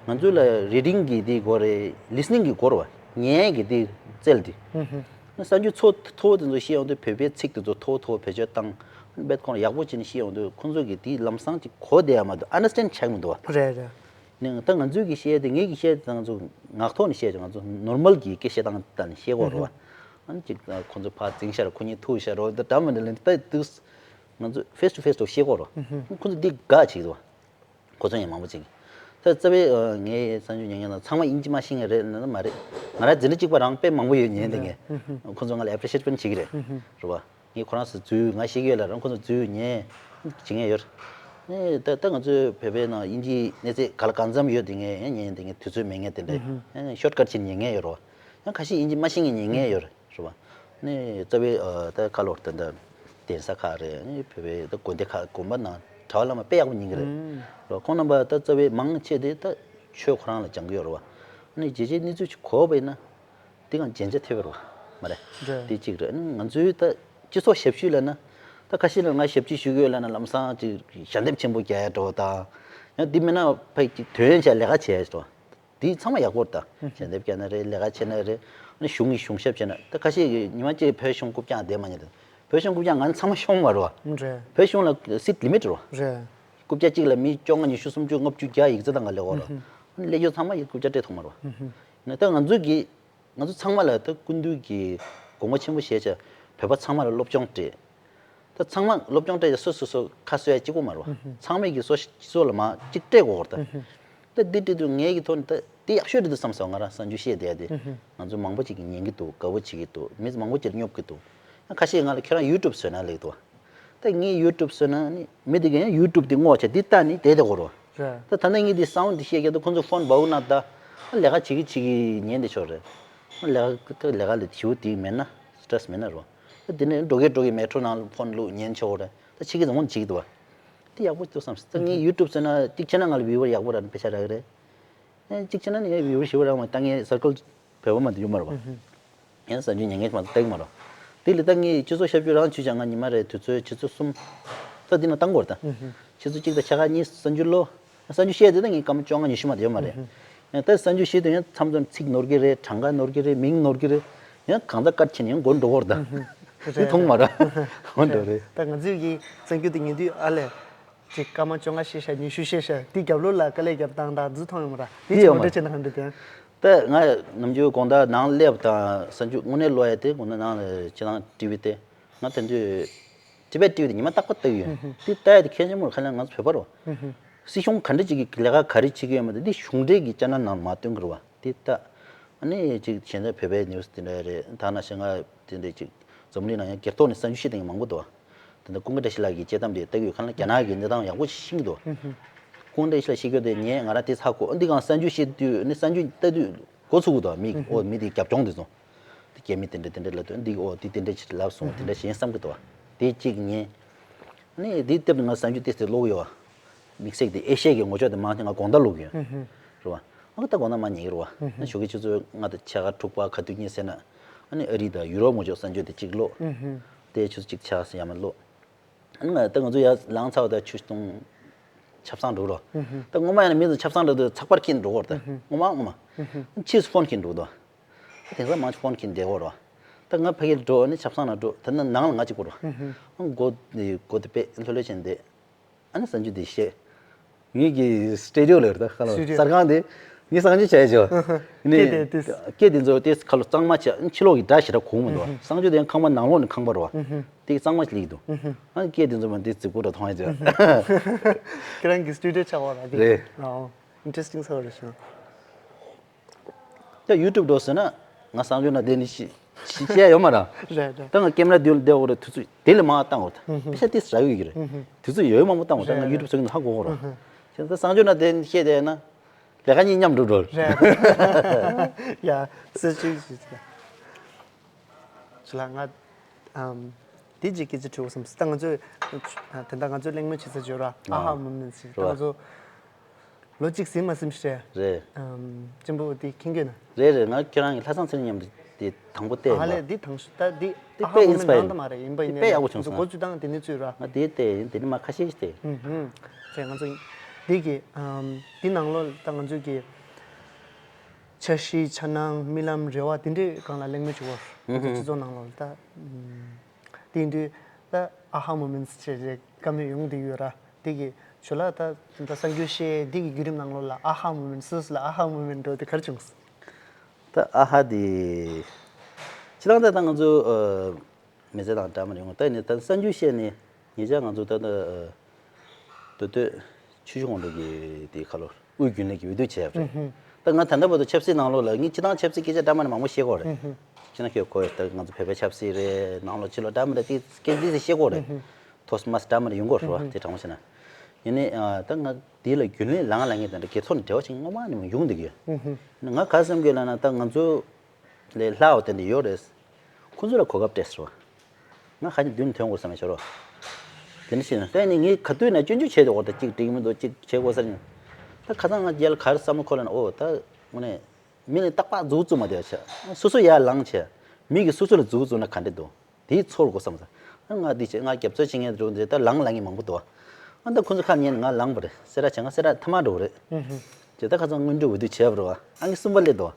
ང་ཚོ་ལ་རི་ཌིང་གི་དེ་དགོས་རེད། ལི་སི་ནིང་གི་དགོས་རེད་བ། ཉན་ཡས་ཀྱི་དེ་རྩལ་དེ། ཨ་གསར་འགྱུར་ཚད་མཐོ་པོ་དེ་ཚོ་བཤད་ཡོང་དུས་བོད་པའི་ཚིག་དེ་ཚོ་མཐོ་པོ་མཐོ་པོ་བེད་སྤྱོད་བཏང་། དཔེ་ཁོང་ཡག་པོ་བྱས་ནས་བཤད་ཡོང་དུས་ཁོང་ཚོ་གིས་དེ་ལམ་སང་ཅིག་གོ་བསྡད་ཡ་མ་གཏོགས་ཨན་ཌར་སི་ཊེན་ཌི་བྱེད་ཀྱི་མི་འདུག་བ། རེད་རེད། ནས་ད་ང་ཚོས་ཀྱི་བཤད་དེ་ངས་ཀྱི་བཤད་དེ་ང་ཚོ་ངག་ཐོག་ནས་བཤད་ཀྱི་ང་ཚོ་ནོར་མལ་གྱི་སྐད་བཤད་སྟངས་ལྟར་ནས་བཤད་དགོས་རེད་བ། ཨ་ནི་ཅིག་ཁོ་ཚོ་ཕར་འཛིང་ཤར་ཁོ་གཉིས་ཐུག་ཤར་རོ་ད་འདྲ་མི་འདྲ་ལན་ད་དུས་ང་ཚོ་face to face དུ་ཤེས་གོ་རོ། ཁོ་ཚོ་འདི་དགའ་ཅིག་འདུག་ཁོ་ཚོ་ཡང་མང་པོ་ཅིག་ད་རྩ་བའི་ངའི་གསར་འགྱུར་ཉན་མཁན་ཚང་མ་དབྱིན་ཇི་མ་ཤེས་མཁན་རེད་ན་མ་རེད། ང་རང་འཛིན་གྲྭ་གཅིག་པ་རང་དཔེ་མང་པོ་ཡོད་ཉན་དེ་ངས་ཁོ་ཚོ་ང་ལ་appreciate དཔེ་བྱེད་ཀྱི་རེད་རེད་བ། ངས་ཁོ་རང་ཚོ་འཛུལ་ང་ཤེས་ཀྱི་ཡོད་ལ་རང་ཁོ་ཚོ་འཛུལ་ཉན་བྱེད་མཁན་ཡོད་རེད། ད་ད་ང་ཚོའི་བོད་པའི་ནང་དབྱིན་ཇིའི་གནས་ཚད་ག་ལ་གང་འཚམ་ཡོད་དེ་ངས་ཡང་ཉན་དེ་ངས་དུས་ཚོད་མེད་མཁན་དེ་འདྲ་shortcut བྱེད་ཉན་མཁན་ཡོད་རེད་བ། ཡང་ཁ་ཤས་དབྱིན་ཇི་མ་ཤེས་མཁན་ཉན་མཁན་ཡོད་རེད་རེད་བ། ནས་རྩ་བའི་ད་ཁ་ལོར་ད་ད་གདན་ས་ཁག་རེད་བོད་པའི་ད་དགོན་སྡེ་ཁག་དགོན་པ་ནང་གྲྭ་བ་བླ་མ་དཔེ་ཡག་པོ་ཉན་གི་རེད་རེད་བ། ཁོང་རྣམ་པ་ད་རྩ་བའི་མང་ཆེ་དེ་ད་ཆོས་ཁོ་རང་ལ་སྦྱང་གི་ཡོད་རེད་བ། ནས་རྗེས་ཆའི་གནས་ཚུལ་ཅིག་གོ་བ་ཡིན་ན། དེ་གང་རྒྱན་ཆ་ཐེབས་པ་རེད་བ། མ་རེད། རེད། དེ་གཅིག་རེད། ང་ཚོའི་ད་སྤྱི་ཚོགས་ཞབས་ཞུ་ལབ་ན། ད་ཁ་ཤས་ལ་ང་ཞབས་ཕྱི་ཞུ་གི་ཡོད་ལབ་ན་ལམ་སང་ཅིག་ཞལ་འདེབས་ཆེན་པོ་རྒྱག་ཡ་འགྲོ་བ་དང་། ཡང་དེ་མིན་ན་ཕ་གི་དོན་བྱས་ལས་ཀ་བྱས་འགྲོ་བ། དེ་ཚང་མ་ཡག་པོ་རེད་ད། ཞལ་འདེབས་རྒྱག་ན་རེད་ལས་ཀ་བྱས་ན་རེད། ཨ་ནི་གཞུང་གི་གཞུང་ཞབས་བྱས་ན་ད་ཁ་ཤས་ཀྱིས་ཉི་མ་གཅིག་བོད་གཞུང་རྐུབ་བཀྱག་བསྡད་མ་ཉན་ད། བོད་གཞུང་རྐུབ་བཀྱག་ང་ཚང་མ་ཤོང་མ་རེད་བ། རེད། བོད་གཞུང་ལ་seat limit རེད་བ། རེད། རྐུབ་བཀྱག་གཅིག་ལ་མི་བཅོ་ལྔ་ཉི་ཤུ་སུམ་ཅུ་ལྔ་བཅུ་བརྒྱ་ཡིག་ཚད་དང་ག་ལས་འོ་ར། སླེབས་ཡོད་ཚང་མ་ཡིག་རྐུབ་བཀྱག་སྤྲད་ཐུབ་མ་རེད་བ། ནས་ད་ང་ཚོ་གི་ང་ཚོ་ཚང་མ་ལ་ད་སྐུ་མདུན་གྱི་དགོངས་པ་ཆེན་པོ་བཞེས་བྱས་བོད་པ་ཚང་མ་ལ་སློབ་སྦྱོང་སྤྲད། ད་ཚང་མ་སློབ་སྦྱོང་སྤྲད་ཡ་སོ་སོ་སོ་ཁ་གསོ་ཡ་གཅིག་པོ་མ་རེད་བ། ཚང་མས་ཀྱི་སོ་སོ་ལ་མ་གཅིག་སྤྲད་དགོས་རེད་ད། ད་འདི་སྤྲད་དུས་ངས་ཀྱི་ཐོག་ནས་ད་འདི་ཡག་ཤོས་རེད་འདུག་བསམ་སོང་ང་རང་གསར་འགྱུར་བཤད་བསྡད་ཡ་དེ། ང་ཚོ་མང་པོ་ཅིག་གིས་ཉན་གྱི་འདུག་དགའ་པོ་བྱེད་ཀྱི་འདུག་མི་མང་པོ་ཅིག་སྙོབ་ཀྱི་འདུག་ཁ་ཤས་ང་ལ་ཁྱོད་རང་YouTube བཟོས་ན་ལེགས་འདུག་ད་ངས་YouTube བཟོས་ན་ནི་མི་དེ་གས་ཡང་YouTube དེ་སྔོག་བྱས་འདི་ལྟ་ནི་བསྡད་བསྡད་དགོས་རོ། རེད། ད་ད་ནི་ངས་འདི་sound འདི་བཤད་ཀྱི་འདུག་ཁོང་ཚོ་phone བབས་ན་ད་ལས་ཀ་བྱེད་ཀྱི་བྱེད་ཀྱི་ཉན་བསྡད་ཆོག་རེད། ལས་ཀ་ལས་ཀ་ལས་ཞུ་དེ་མེད་ན་stress མེད་ན་རོ། ད་འདི་ནས་འགྲོ་གི་འགྲོ་གི་metro ནང་phone བླུགས་ཉན་ཆོག་རེད། ད་ཕྱི་གི་བཟང་བོ་ནི་བྱེད་ཀྱི་འདུག་བ། འདི་ཡག་པོ་འདུག་བསམ་སོང་ད་ངས་YouTube བཟོས་ན་གཅིག་བྱས་ན་ང་ལ་viewer ཡག་པོ་རག་ནི་དཔེ་ཆ་རག་གི་རེད། ཨེ་གཅིག་བྱས་ན་ནི་ངའི་viewer ཞེ་པོ་རག་མ་ད་ངའི་circle བོད་པ་མ་གཏོགས་ཡོད་མ་རེད་བ། ཡང་གསར་འགྱུར་ཉན་མཁན་ཞིག་མ་གཏོགས་ཡོད་མ་རེད། དེ་ལས་ད་ངས་སྤྱི་ཚོགས་ཞབས་ཞུ་རང་བྱུས་ཀྱང་ང་ཉི་མ་རེ་དུས་ཚོད་ཆུ་ཚོད་གསུམ། ད་འདི་ན་བཏང་དགོས་རེད་ད། ཆུ་ཚོད་གཅིག་དང་ཕྱེད་ཀ་གཉིས་གསར་འགྱུར་ཀློག་གསར་འགྱུར་བཤད་དེ་ད་ངས་སྐར་མ་བཅོ་ལྔ་ཉི་ཤུ་མ་གཏོགས་ཡོད་མ་རེད། ཡང་ད་གསར་འགྱུར་བཤད་དུས་ཡང་མཚམས་མཚམས་ཚིག་ནོར་གི་རེད། གྲངས་ཀ་ནོར་གི་རེད། མིང་ནོར་གི་རེད། ཡང་གང་ལྟར་ཀཊ་བྱས་ནས་ཡང་མགོ་འགྲོ་གི་རེད་ད། དེ་མཐོང་མ་རེད། འོ་འགྲོ་རེད། ད་ང་ཚོས་ཀྱི་གསར་འགྱུར་དེ་ཉན་དུས་ཨ་ལས། ཅིག་སྐར་མ་བཅོ་ལྔ་བཤད་ཤག་ཉི་ཤུ་བཤད་ཤག་དེ་རྒྱབ་ལོགས་ལ་དཀའ་ལས་རྒྱབ་སྟངས་དང་འདི་མཐོང་ཡོང་མ་ར། དེ་དེ་ཅིག་ཡོད་ངོ་མ་སྤྲོད་བྱེད་ན་ག་འདྲ་དེ། ད་ང་ནམ་རྒྱུན་དགོང་དག་ནང་སླེབས་དང་གསར་འགྱུར་དངོས་གནས་ཀློག་ཡ་དེ་དགོང་དག་ནང་ལ་ཁྱེད་རང་ཊི་ཝི་དེ་ང་དེ་དུས་ཊི་ཝི་ཊི་ཝི་དེ་ཉི་མ་རྟག་པར་ལྟ་གི་ཡོད། དེ་ལྟ་ཡ་དེ་གལ་ཆེན་པོ་རེད། ཁ་ལན་ང་ཚོ་བོད་པ་རོ། སྲིད་གཞུང་ག་འདྲ་ཅིག་གི་ལས་ཀ་ག་རེ་བྱེད་ཀྱི་ཡོད་མ་རེད། འདི་གཞུང་འབྲེལ་གྱི་ཅེ་ནལ་ནང་མ་སྟོན་གི་རེད་བ། དེ་ལྟ། ཨ་ནི་ཅིག་གཞན་དག་བོད་པའི་ནིའུ་སི་དེ་འདྲ་རེད། ད་ནང་བཞིན་ང་དེ་འདྲ་ཅིག་འཛམ་གླིང་ནང་ཡང་སྒེར་ཐོག་ནས་གསར་འགྱུར་བཤད་མཁན་མང་པོ་འདུག་ད་ལྟ་ཀུན་དགའ་བཀྲ་ཤིས་ལགས་ཀྱི་དཔྱད་གཏམ་དེ་ལྟ་གི་ཡོད། ཁ་ན་རྒྱ་ནག་གི་གནས་སྟངས་ཡག་པོ་ཤེས་ཀྱི་འདུག་ཀུན་དགའ་བཀྲ་ཤིས་ལགས་བཤད་རྒྱུ་དེ་ངས་ང་རང་དེ་ཚ་གོ་འདི་གང་གསར་འགྱུར་བཤད་དུས་ནི་གསར་འགྱུར་ལྟ་དུས་འགོ་ཚུགས་ཀྱི་འདུག་མི་གི་ཨོ་མི་དེ་རྒྱབ་ལྗོངས་དེ་ཚོ་དེ་རྒྱ་མི་དེ་འདྲ་དེ་འདྲ་ལབ་དུས་འདི་གི་ཨོ་དེ་དེ་འདྲ་ཞིག་ལབ་སོང་དེ་འདྲ་ཞིག་ཡིན་བསམ་གྱི་འདུག་དེ་གཅིག་ཉན། ནི་དེ་ལྟ་བུ་ང་གསར་འགྱུར་ཏོག་ཙམ་ཀློག་གི་ཡོད་བ། དམིགས་བསལ་དེ་ཨེ་ཤ་ཡའི་ངོ་ཅོག་དེ་མང་ཆེ་ང་དགོང་དག་ཀློག་གི་ཡོད། རེད་བ། ང་ད་དགོང་དག་མར་ཉལ་གི་རེད་བ། ཨ་ཞོགས་ཀའི་ཆུ་ཚོད་ལྔ་དང་ཕྱེད་ཀ་དྲུག་པ་ག་དུས་ཉལ་ཟེར་ན། ཨ་ནི་ཨ་རི་དང་ཡུ་རོབ་ངོ་ཅོག་གསར་འགྱུར་དེ་གཅིག་ཀློག་དེ་ཆུ་ཚོད་གཅིག་ཕྱེད་ཀ་ཙམ་ཡར་མར་ཀློག་ཨ་ནི་ང་ད་ང་ཚོ་ཡར་ལངས་ཚར་བ་དང་ཆུ་སྟོང་ཆབ་གསང་འགྲོ་རོགས། ད་སྔོན་མ་ཡིན་ན་མི་ཚོ་ཆབ་གསང་འགྲོ་དུས་ཚགས་པར་འཁྱེར་འགྲོ་གི་རེད་ད། སྔོན་མ་སྔོན་མ། ཕྱིས་སུ་ཕོན་འཁྱེར་འགྲོ་གི་འདུག་ད་དེང་སང་མང་ཆེ་ཕོན་འཁྱེར་བསྡད་ཡོད་རེད་བ། ད་ང་ཕ་གིར་འགྲོ་ཨ་ནི་ཆབ་གསང་ནང་འགྲོ་ད་ནི་ནང་ལ་ང་གཅིག་པོ་རེད་བ། སྒོ་སྒོ་དེ་དཔེ་ལྷོད་ལྷོད་བྱས་ནས་བསྡད། ཨ་ནི་གསར་འགྱུར་འདི་བཤད། ངེད་ཀྱི་སི་ཊུ་ཌི་ཡོ་ལ་རེད་ད་ཁ་ལོ་སི་ཊུ་ཌི་ཡོ། གསར་ཁང་དེ་ངས་གསར་འགྱུར་བྱས་ཆོག་ནི་སྐད་དེ་དེ། སྐད་དེ་ཚོ་དེ་ཁ་ལོ་གཙང་མ་བྱས་ཕྱི་ལོགས་ཀྱི་སྒྲ་ཞེ་དྲག་གོ་གི་མི་འདུག་གསར་འགྱུར་དེ་ཡང་ཁང་པ་ནང་ལོགས་ནས་ཁང་པ་རེད་བ། དེ་གཙང་མ་ཞིག་སླེབས་ཀྱི་འདུག་ཨ་ནི་སྐད་དེ་ཚོ་མ་དེ་རྫིག་པོ་འདྲ་མཐོང་ཡ་ཆོག་ཁྱེད་རང་གི་སི་ཊུ་ཌི་ཡོ་ཆགས་པ་རེད་དེ། རེད། ཨོ། ཨིན་ཊི་རེ་སི་ཊིང་ས་རེད་ཤག་ད་ཡུ་ཊུབ་འགྲོ་ཟེར་ན་ང་གསར་འགྱུར་ནང་བསྡད་ནས་ཤི་ཤི་བཤད་ཡོད་མ་རེད། རེད་རེད། ད་ང་ཀེམ་ར་དེའི་ལ་བསྡད་ཡོད་རེད། དུས་ཚོད་དེ་ལས་མང་བ་བཏང་ཡོད་རེད། དཔེ་ཆ་དེ་ཟ་ཡོད་ཀྱི་རེད། དུས་ཚོད་ཡོད་མང་པོ་བཏང་ཡོད་རེད། ད་ང་ཡུ་ཊུབ་ཟེར་གྱི་ནི་ཧ་གོ་གོ་རེད། བྱས་ཙང་གསར་འགྱུར་ནང་བསྡད་ནས་བཤད་བསྡད་ན་ལས་ཀ་གཉིས་མཉམ་འགྲོ་འགྲོ། རེད། ཡ་སི་ཅི་ཅི་ཅི་ལ་ང་ཨམ་དེ་ཅིག་སྐད་ཆ་དྲི་བ་བསམ་སོང་། ད་ང་ཚོས་དེ་འདྲ་ང་ཚོས་གླེང་མོལ་བྱེད་ས་ཅིག་ཡོད་ར། ཨ་ཧ་མུ་མེན་ཊི་ཟེར་ད་ང་ཚོ། ལོ་གཅིག་ཟིན་མ་ཟིན་ཞེས། རེད། ཨམ་གཅེན་པོ་དེ་མཁྱེན་གྱི་ན། རེད་རེད། ང་ཁྱེད་རང་གི་ལྷ་བཟང་ཚེ་རིང་མཉམ་དུ་དེ་དང་པོ་བལྟས་ཨ་ཡིན་ལེ་པ། དེ་དང་ཤུ་ད་དེ་དེ་ཨ་ཧ་དཔེ་མོ་ཨིན་སི་པ་ཡར་མེན་ནང་དུ་མ་རེད་ཡིན་པ་ཡིན་དཔེ་ཡག་པོ་བྱུང་ང་ཚོ་སོང་། འགོ་བཙུགས་སྟངས་དེ་ནས་བཙུགས་ར། ང་དེ་བལྟས་ཡིན་དེ་ནས་མ་ཁ་ཤས་ཤིག་བལྟས། ཧུམ་ཧུམ། ཚེ་ང་ཚོ་དེ་གི་ཨམ་དེ་ནང་ལོགས་ད་ང་ཚོ་གི་འཆར་གཞི་འཆར་སྣང་རྨི་ལམ་རེ་བ་དེ་འདྲའི་སྒང་ལ་གླེང་མོལ་བྱེད་དགོས། ང་ཚོ་སྤྱི་ཚོགས་ནང་ལོགས་ད། དེ་ཡིན་དུས་ད་ཨ་ཧ་མོ་མེན་ཊི་ཟེར་བྱས་བཀའ་མོལ་ཡོང་བསྡད་ཡོད་ར། དེ་གི་ཇོ་ལགས་ད་ད་གསར་འགྱུར་བཤད་དེ་གི་བརྒྱུད་རིམ་ནང་ལོགས་ལ་ཨ་ཧ་མོ་མེན་ཊི་ལ་ཨ་ཧ་མོ་མེན་ཊི་འགྲོ་དེ་ག་རེ་བྱུང་སོང་། ད་ཨ་ཧ་དེ་ ཕྱི་ལང་ད་ད་ང་ཚོ་མི་ཚེ་དང་འདྲ་མི་རེད། ད་ནི་ད་གསར་འགྱུར་བཤད་ནས་ཉེ་ཆར་ང་ཚོ་ད་ད་མདོ་སྟོད་ཆུ་བཞི་སྒང་དྲུག་གི་དེ་ཁ་ལོ་དབུས་རྒྱུན་ལས་ཀྱི་འོས་བསྡུ་བྱས་པ་རེད། ད་ང་ད་ལྟ་བར་དུ་ཆབ་སྲིད་ནང་ལོགས་ལ་ངས་སྤྱི་བཏང་ཆབ་སྲིད་སྐད་ཆ་འདྲ་མི་འདྲ་མང་པོ་བཤད་ཀྱི་ཡོད་རེད། ཅི་ན་ཁྱོད་གོ་ཡོད། ད་ང་ཚོ་བོད་པའི་ཆབ་སྲིད་རེད། ནང་ལོགས་ཕྱི་ལོགས་འདྲ་མི་འདྲ་དེ་སྐད་འདི་ཚོ་བཤད་ཀྱི་ཡོད་རེད། ཐོས་མ་སི་འདྲ་མི་འདྲ་ཡོང་གི་ཡོད་རེད་བ། དེ་དྲང་པོ་བཤད་ན། ཡིན་ནའི་ད་ང་འདི་ལ་རྒྱུན་ལས་ལངས་ལངས་ངེས་དེ་འདྲ་སྒེར་ཐོག་ནས་འབྲེལ་བ་ཞིག་སྔོན་མ་ནས་མ་ཡོང་བསྡད་ཀྱི་ཡོད། ང་ག་བསམ་གྱི་ལབ་ན་ད་ང་ཚོ་ལས་སླ་བ་དེ་འདྲ་ཡོད་རེད། ཁོང་ཚོ་ལ་གོ་སྐབས་སྤྲད་ཟེར་བ། ང་ཁ་ཉིན་མདུན་ཐོན་དགོས་བསམ་ཡ་ཤོར་བ། དེ་འདྲ་ཞིག་ན་ད་ནི་ངས་ག་དུས་ན་སྐྱོན་བརྗོད་བྱས་ཏེ་འོ་ད་གཅིག་འགྲིག་མི་འདུག་གཅིག་བྱེད་དགོས་ཟེར་ནས། ད་ཁ་སང་ང་རྒྱལ་ག་རེ་བསམ་བློ་འཁོར་ལབ་ན། ཨོ་ད་དངོས་གནས་མི་ལ་རྟག་པར་མཛུབ་བཙུགས་མ་བསྡད་བྱས། སོ་སོ་ཡར་ལངས་བྱས། མི་གིས་སོ་སོ་ལ་མཛུབ་བཙུགས་ན་ག་འདྲ་འདུག་དེའི་ཚོར་དགོས་བསམ་ས། ང་འདི་བྱས་ང་རྒྱབ་སྐྱོར་བྱེད་མཁན་འགྲོ་འདི་ད་ལངས་ལངས་མཁན་མང་པོ་འདུག་ཨ་ད་ཁོ་ཚོ་ཁ་ཉན་ང་ལངས་པ་རེད། གསལ་བསྒྲགས་བྱས། ང་གསལ་བསྒྲགས་མཐའ་མ་འགྲོ་གི་རེད། ཅེས་ད་ཁ་སང་སྔོན་འགྲོ་འོས་བསྡུ་བྱས་པ་རེད་བ། ཨང་ཀི་གསུམ་པ་སླེབས་འདུག་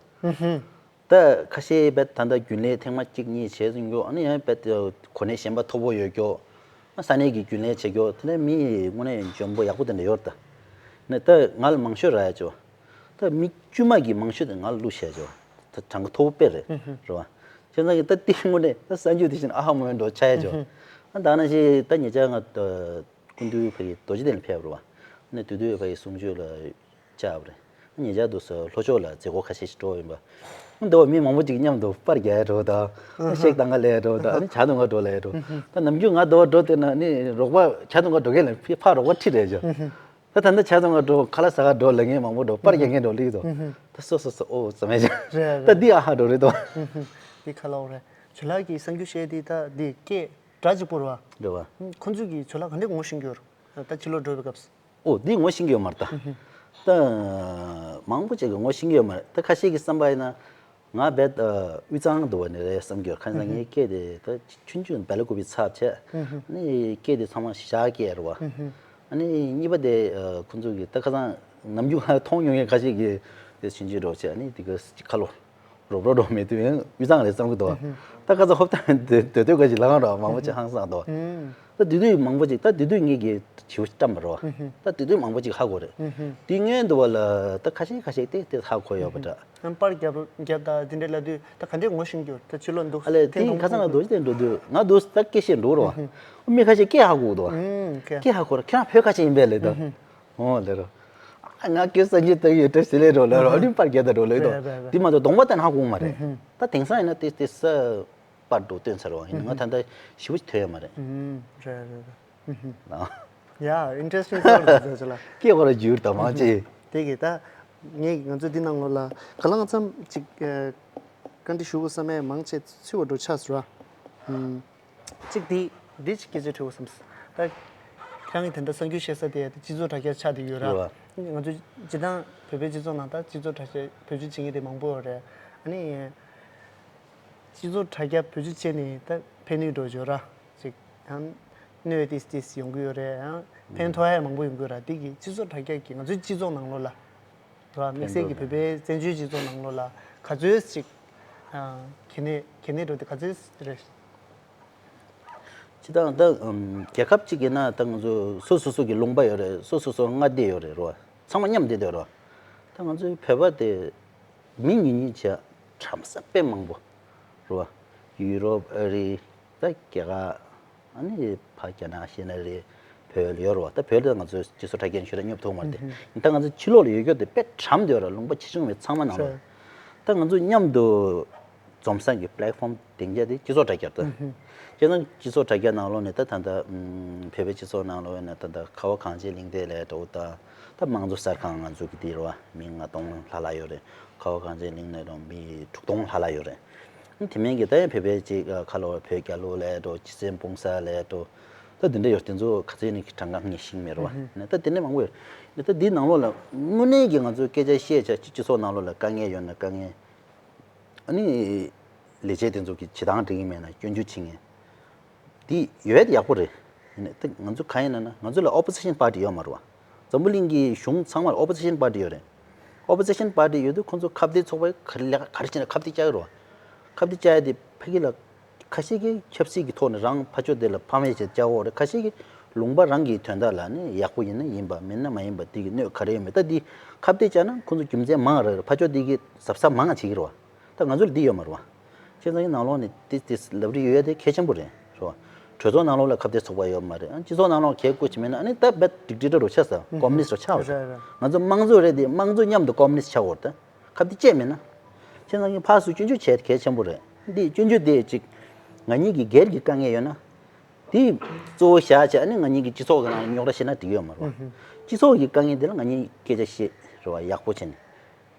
ད་ཁ་ཤས་བས་ད་ལྟ་རྒྱུན་ལས་ཐེངས་མ་གཅིག་གཉིས་བྱས་ཟིན་རྒྱུ། ཨ་ནི་ཡང་བས་གོ་གནས་གཞན་པ་མཐོ་པོ་ཡོད་རྒྱུ། ས་གནས་ཀྱི་རྒྱུན་ལས་བྱེད་རྒྱུ། དེ་ནས་མི་དངོས་གནས་འཇོན་པོ་ཡག་པོ་དེ་འདྲ་ཡོད་རེད་ད། ནས་ད་ང་ལ་མང་ཤོས་རག་ཡ་ཅོ། ད་མི་དཀྱུས་མ་གི་མང་ཤོས་དེ་ང་ལ་བླུགས་བྱས་ཅོ། ད་གྲངས་ཀ་མཐོ་པོ་དཔེ་རེད། རེད་བ། བྱས་ཙང་གི་ད་དེ་དངོས་གནས་ད་གསར་འགྱུར་དེ་བཞིན་ཨ་ཧ་མོ་འགྲོ་ཆགས་ཡ་ཅོ། ཨ་ད་ནང་བཞིན་ད་ཉེ་ཆར་ང་ད་སྐུ་མདུན་ཕ་གི་རྡོ་རྗེ་གདན་ལ་ཕེབས་པ་རེད་བ། ནས་དེ་དུས་ཕ་གི་གསུང་ཆོས་ལ་བཅར་བ་རེད། ཉེ་ཆར་དུ་སོ་ལྷོ་ཕྱོགས་ལ་མཛད་སྒོ་ཁ་ཤས་ཤིག་འགྲོ་ཡིན་པ། འདི་བ་མི་མང་པོ་ཅིག་མཉམ་དུ་པར་རྒྱག་ཡ་འགྲོ་དང་། གཤེགས་དང་ག་ལས་འགྲོ་དང་། ཨ་ནི་ཇ་འཐུང་ག་འགྲོ་ལས་འགྲོ། ད་ནམ་རྒྱུན་ང་འདི་བ་འགྲོ་དེ་ན་ནི་རོགས་པ་ཇ་འཐུང་ག་འགྲོ་མཁན་ལ་ཕ་རོགས་པ་ཁྲིད་རེད་ཅོ། ད་ད་ལྟ་ཇ་འཐུང་ག་འགྲོ་ཁ་ལག་ཟ་ག་འགྲོ་ལབ་མཁན་མང་པོ་འགྲོ། པར་རྒྱག་མཁན་འགྲོ་ལིག་དོ། ད་སོ་སོ་སོ་ཨོ་ཙམ་མེད་ཅོ། རེད་རེད། ད་འདི་ཨ་ཧ་འགྲོ་རེད་དོ། འདི་ཁ་ལོག་རེད། ཇོ་ལགས་ཀྱིས་གསར་འགྱུར་བཤད་དེ་ད་འདི་སྐད་སྒྲ་གཅིག་པོ་རེད་བ། རེད་བ། ཁོང་ཚོས་ཀྱིས་ཇོ་ལགས་ག་འདྲས་ངོ་ཤེས་ཀྱི་ཡོད་རེད། ད་ཕྱི་ལོགས་འགྲོ་བའི་སྐབས་སུ། ཨོ་འདི་ངོ་ཤེས་ཀྱི་ཡོད་མ་རེད་ད། ད་མང་པོ་ཅིག་གིས་ངོ་ཤེས་ཀྱི་ཡོད་མ་རེད། ད་ཁ་ཤས་ཀྱིས་བསམ་པ་ཡིན་ན་ང་རྦད་དབུས་གཙང་དུ་བ་ནས་རེད་བསམ་གྱི་ཡོད། ཁ་སང་ངའི་སྐད་དེ་ད་ཆུང་ཆུང་སྦེ་ལ་ཀུ་པའི་ཚབ་བྱས། ཨ་ནི་སྐད་དེ་ཚང་མ་ཞག་སྐད་རེད་བ། ཨ་ནི་གཉིས་པ་དེ་ཁོང་ཚོ་གིས་ད་ཁ་སང་ནམ་རྒྱུན་ང་མཐོང་མྱོང་མཁན་ཁ་ཤས་ཀྱིས་དེ་ཆུང་ཆུང་འགྲོ་བྱས། ཨ་ནི་དེ་ག་ཁ་ལོ། རོབ་རོབ་རོབ་མེད་དུས་ཡང་དབུས་གཙང་རེད་བསམ་གི་འདུག་ད་ཁ་ཚ་ཧོབ་ཏང་སྡོད་སྡོད་སྡོད་ག་ཅིག་ལངས་རོགས་མང་པོ་ཅིག་ཧང་སངས་འདུག་ད་དེ་དུས་མང་པོ་ཅིག་ད་དེ་དུས་ངེད་ཀྱི་བྱིའུ་བཀྲམ་པ་རོ། ད་དེ་དུས་མང་པོ་ཅིག་ཧ་གོ་རེད། དེ་སྔོན་དུ་བ་ལ་ད་ཁ་ཤས་ཁ་ཤས་ཏེ་ཏེ་ཧ་གོ་ཡོད་པ་འདྲ། ཨ་པར་རྒྱབ་རྒྱབ་ད་དེ་འདྲས་ལབ་དུས་ད་ག་འདྲས་ངོ་ཤེས་ཀྱི་ཡོད། ད་ཕྱི་ལོགས་འདུག་ཨ་ལས་དེ་ཁ་སང་ང་རྡོ་རྗེ་གདན་འགྲོ་དུས་ང་འདུག་ད་སྐད་བཤད་འགྲོ་རོ། མི་ཁ་ཤས་སྐད་ཧ་གོ་འདུག་སྐད་ཧ་གོ་ར། ཁྱེད་རང་བོད་ཁ་ཆེ་ཡིན་པས་ལས་ད། ཨོ་ལེ་རོ། ང་ཁྱོད་སངས་རྒྱས་བསྟན་ཡོད་བཀྲ་ཤིས་ལེ་རོ་ལེ་རོ། ཨ་ནི་པར་རྒྱག་ད་རོ་ལེ་དོ། རེད་རེད་རེད། དེ་མ་གཏོགས་གདོང་པ་བསྟན་ཧ་གོ་མ་རེད། ད་དེང་སང་ཡིན་ན་དེ་དེ་ས་པར་འགྲོ་སྟོན་ཚར་བ་ཡིན་ན་ང་ད་ལྟ་ཞེ་པོ་ཅིག་ཐོན་ཡོད་མ་རེད། རེད་རེད་རེད། ཡ་ཨིན་ཊ་རེ་སི་ཊིང་སི་ཊོ་རི་རེད་ཟེར་ལ། སྐད་ཁོ་ར་འགྱུར་དང་མང་ཆེ། དེ་གི་ད་ངས་ང་ཚོ་འདི་ནང་ལོགས་ལ་ག་ལ་ང་ཚང་ཅིག་བཀའ་འདྲི་ཞུ་དགོས་བསམ་ཡས་མང་ཆེ་ཚུད་པ་འགྲོ་ཆགས་སོང་ར། གཅིག་འདི་འདི་གཅིག་སྐད་ཆ་དྲི་བ་བསམ། ད་ཁྱེད་རང་གིས་ད་ལྟ་གསར་འགྱུར་བཤད་ས་དེ་སྤྱི་ཚོགས་དྲ་རྒྱ་ཆགས་བསྡད་ཡོད་ར། རེད་བ། ང་ཚོ་སྤྱི་བཏང་བོད་པའི་སྤྱི་ཚོགས་ནང་ད་སྤྱི་ཚོགས་དྲ་རྒྱ་བེད་སྤྱོད་བྱེད་མཁན་དེ་མང་པོ་ཡོད་རེད། ཨ་ནི་སྤྱི་ཚོགས་དྲ་རྒྱ་བེད་སྤྱོད་བྱས་ནས་ད་ཕན་ནུས་འགྲོ་ཡོད་ར། ཅིག་ཡང་གནོད་ཏིས་ཏིས་ཡོང་གི་ཡོད་རེད། ཡང་ཕན་ཐོགས་ཡ་མང་པོ་ཡོང་གི་ཡོད་ར། དེ་གི་སྤྱི་ཚོགས་དྲ་རྒྱ་གི་ང་ཚོའི་སྤྱི་ཚོགས་ནང་ལོགས་ལ། ར་དམིགས་བསལ་གྱི་བོད་པའི་བཙན་བྱོལ་སྤྱི་ཚོགས་ནང་ལོགས་ལ་ག་ཚོད་ཅིག་གལ་གནད་གལ་གནད་འགྲོ་དེ་ག་ཚོད་རེད། སྤྱི་བཏང་ད་རྒྱལ་ཁབ་ཅིག་ཡིན་ན་ད་ང་ཚོ་སོ་སོ་སོ་གི་ལུང་པ་ཡོད་རེད། སོ་སོ་སོ་མངའ་སྡེ་ཡོད་རེད་རོ། ཚང་མ་མཉམ་སྡེ་སྡོད་རོ། ད་ང་ཚོའི་བོད་པ་དེ་མི་ཉུང་ཉུང་བྱས་གྲམ་ས་དཔེ་མང་པོ་རོ། ཡུ་རོབ་ཨ་རི་ད་རྒྱ་གར། ཨ་ནི་ཕ་རྒྱ་ནག་ཤེས་ན་རེད། བོད་ལ་ཡོད་རེད་བ། ད་བོད་ལ་ང་ཚོའི་སྤྱི་ཚོགས་དྲ་རྒྱ་ཤོད་ད་སྙོབ་ཐུབ་མ་རེད་དེ། ད་ང་ཚོ་ཕྱི་ལོགས་ལ་ཡོད་རྒྱུ་དེ་དཔེ་གྲམ་དེ་ཡོད་རེད། ལུང་པ་ཆེ་ཆུང་མེད་ཚང་མ་ནང་ལ། ད་ང་ཚོ་མཉམ་དུ་འཛོམས་ས་གི་པི་ལེཊ་ཕོམ་སྡིངས་ཆ་དེ་སྤྱི་ཚོགས་དྲ་རྒྱ་རེད། བྱས་ཙང་སྤྱི་ཚོགས་དྲ་རྒྱ་ནང་ལོགས་ནས་ད་ད་ལྟ་བོད་པའི་སྤྱི་ཚོགས་ནང་ལོགས་ནས་ད་ད་ཁ་བ་གངས་ཅན་གླིང་རྟའི་ལས་འགྲོ་ད། ད་དམངས་གཙོ་གསར་ཁང་ང་ཚོ་གི་དེ་རེད་བ། མི་ལྔ་སྟོང་ལྷག་ལྷག་ཡོད་རེད། ཁ་བ་གངས་ཅན་གླིང་ནས་རུང་མི་དྲུག་སྟོང་ལྷག་ལྷག་ཡོད་རེད། དེ་མིན་གྱི་ད་ཡང་བོད་པའི་ཅིག་ཁ་ལོ་བོད་རྒྱལ་ལོ་ལས་འགྲོ་སྤྱི་སེམས་སྤུངས་ས་ལས་འགྲོ། ད་འདི་འདྲ་ཡོད་དེ་ཚོ་ག་ཚོད་ནི་གྲངས་ཀ་ངས་ཤེས་མེད་རེད་བ། ནས་ད་དེ་འདྲ་མང་པོ་ཡོད། ནས་ད་འདི་ནང་ལོགས་ལ་དངོས་གནས་ཀྱི་ང་ཚོའི་སྐད་ཆ་བཤད་བྱ་སྤྱི་ཚོགས་ནང་ལོགས་ལ་དཀའ་ངལ་ཡོད་ན་དཀའ་ངལ། ཨ་ནི་ལས་བྱེད་དེ་ཚོ་གི་བྱེད་སྟངས་འགྲིག་གི་མེད་ན་སྐྱོན་བརྗོད་བྱེད་མཁན། འདི་ཡོད་ཡག་པོ་རེད། ཡིན་ནའི་ད་ང་ཚོ་གང་ཡིན་ན་ན་ང་ཚོ་ལ་ཨོ་པོ་སི་ཤན་པར་ཊི་ཡོད་མ་རེད་བ། འཛམ་བུ་གླིང་གི་གཞུང་ཚང་མར་ཨོ་པོ་སི་ཤན་པར་ཊི་ཡོད་རེད། ཨོ་པོ་སི་ཤན་པར་ཊི་ཡོད་དུས་ཁོང་ཚོ་ཁ་གཏད་ཚོགས་པའི་ག་རེ་ལས་ཀ་ག་རེ་བྱས་ན་ཁ་གཏད་བཅག་གི་རེད་བ། ཁ་གཏད་བཅག་ཡ་དེ་ཕ་གི་ལ་ཁ་ཤས་ཀྱིས་ཆབ་སྲིད་ཀྱི་ཐོག་ནས་རང་ཕར་ཕྱོགས་དེ་ལ་ཕམ་ཡ་བྱས་བཅག་གི་ཡོད་རེད། ཁ་ཤས་ཀྱིས་ལུང་པ་རང་གི་དོན་དག་ལ་ནི་ཡག་པོ་ཡིན་ན་ཡིན་པ་མིན་ན་མ་ཡིན་པ་དེ་གི་གནོད་ག་རེ་ཡོད་མེད། ད་འདི་ཁ་གཏད་བཅག་ན་ཁོང་ཚོ་རྒྱུ་མཚན་མང་རེད། ཕར་ཕྱོགས་དེ་གི་གཟབ་གཟབ་མང་བྱེད་ཀྱི་རེད་བ། ད་ང་ཚོ་ལ་འདི་ཡོད་མ་རེད་བ། བྱས་ཙང་གི་ནང་ལོགས་ནས་དེ་དེ་ལབ་རིགས་ཡོད་ཡ་དེ་གལ་ཆེན་པོ་རེད། རེད་བ། གྲོས་ཚོགས་ནང་ལོགས་ལ་ཁ་གཏད་ཚུགས་པ་ཡོད་མ་རེད། ཨ་སྤྱི་ཚོགས་ནང་ལོགས་གལ་དགོས་ཅི་མེད་ན་ཨ་ནི་ད་རྦད་ཌིག་ཊེ་ཊར་རུ་ཆགས་སོང་། ཀོ་མུ་ནི་སི་ཊི་རུ་ཆགས་སོང་། རེད་རེད། ང་ཚོ་དམངས་གཙོ་རེད་དེ་དམངས་གཙོ་མཉམ་དུ་ཀོ་མུ་ནི་སི་ཊི་ཆགས་དགོས་རེད་ད། ཁ་གཏད་བཅས་མེད་ན། བྱས་ཙང་གི་ཕར་ཚུར་སྐྱོན་བརྗོད་བྱས་གལ་ཆེན་པོ་རེད། འདི་སྐྱོན་བརྗོད་དེ་ཅིག་ང་གཉིས་ཀྱི་སྒེར་གྱི་དཀའ་ངལ་ཡོད་ན། དེ་གཙོ་བོ་བཞག་བྱས་ཨ་ནི་ང་གཉིས་ཀྱི་སྤྱི་ཚོགས་ཀྱི་ནང་རྙོག་དྲ་བཤད་ན་འགྲིག་ཡོད་མ་རེད་བ། སྤྱི་ཚོགས་ཀྱི་དཀའ་ངལ་དེ་ལ་ང་གཉིས་སྐད་ཆ་བཤད་རེད་བ། ཡག་པོ་བྱས་ནས།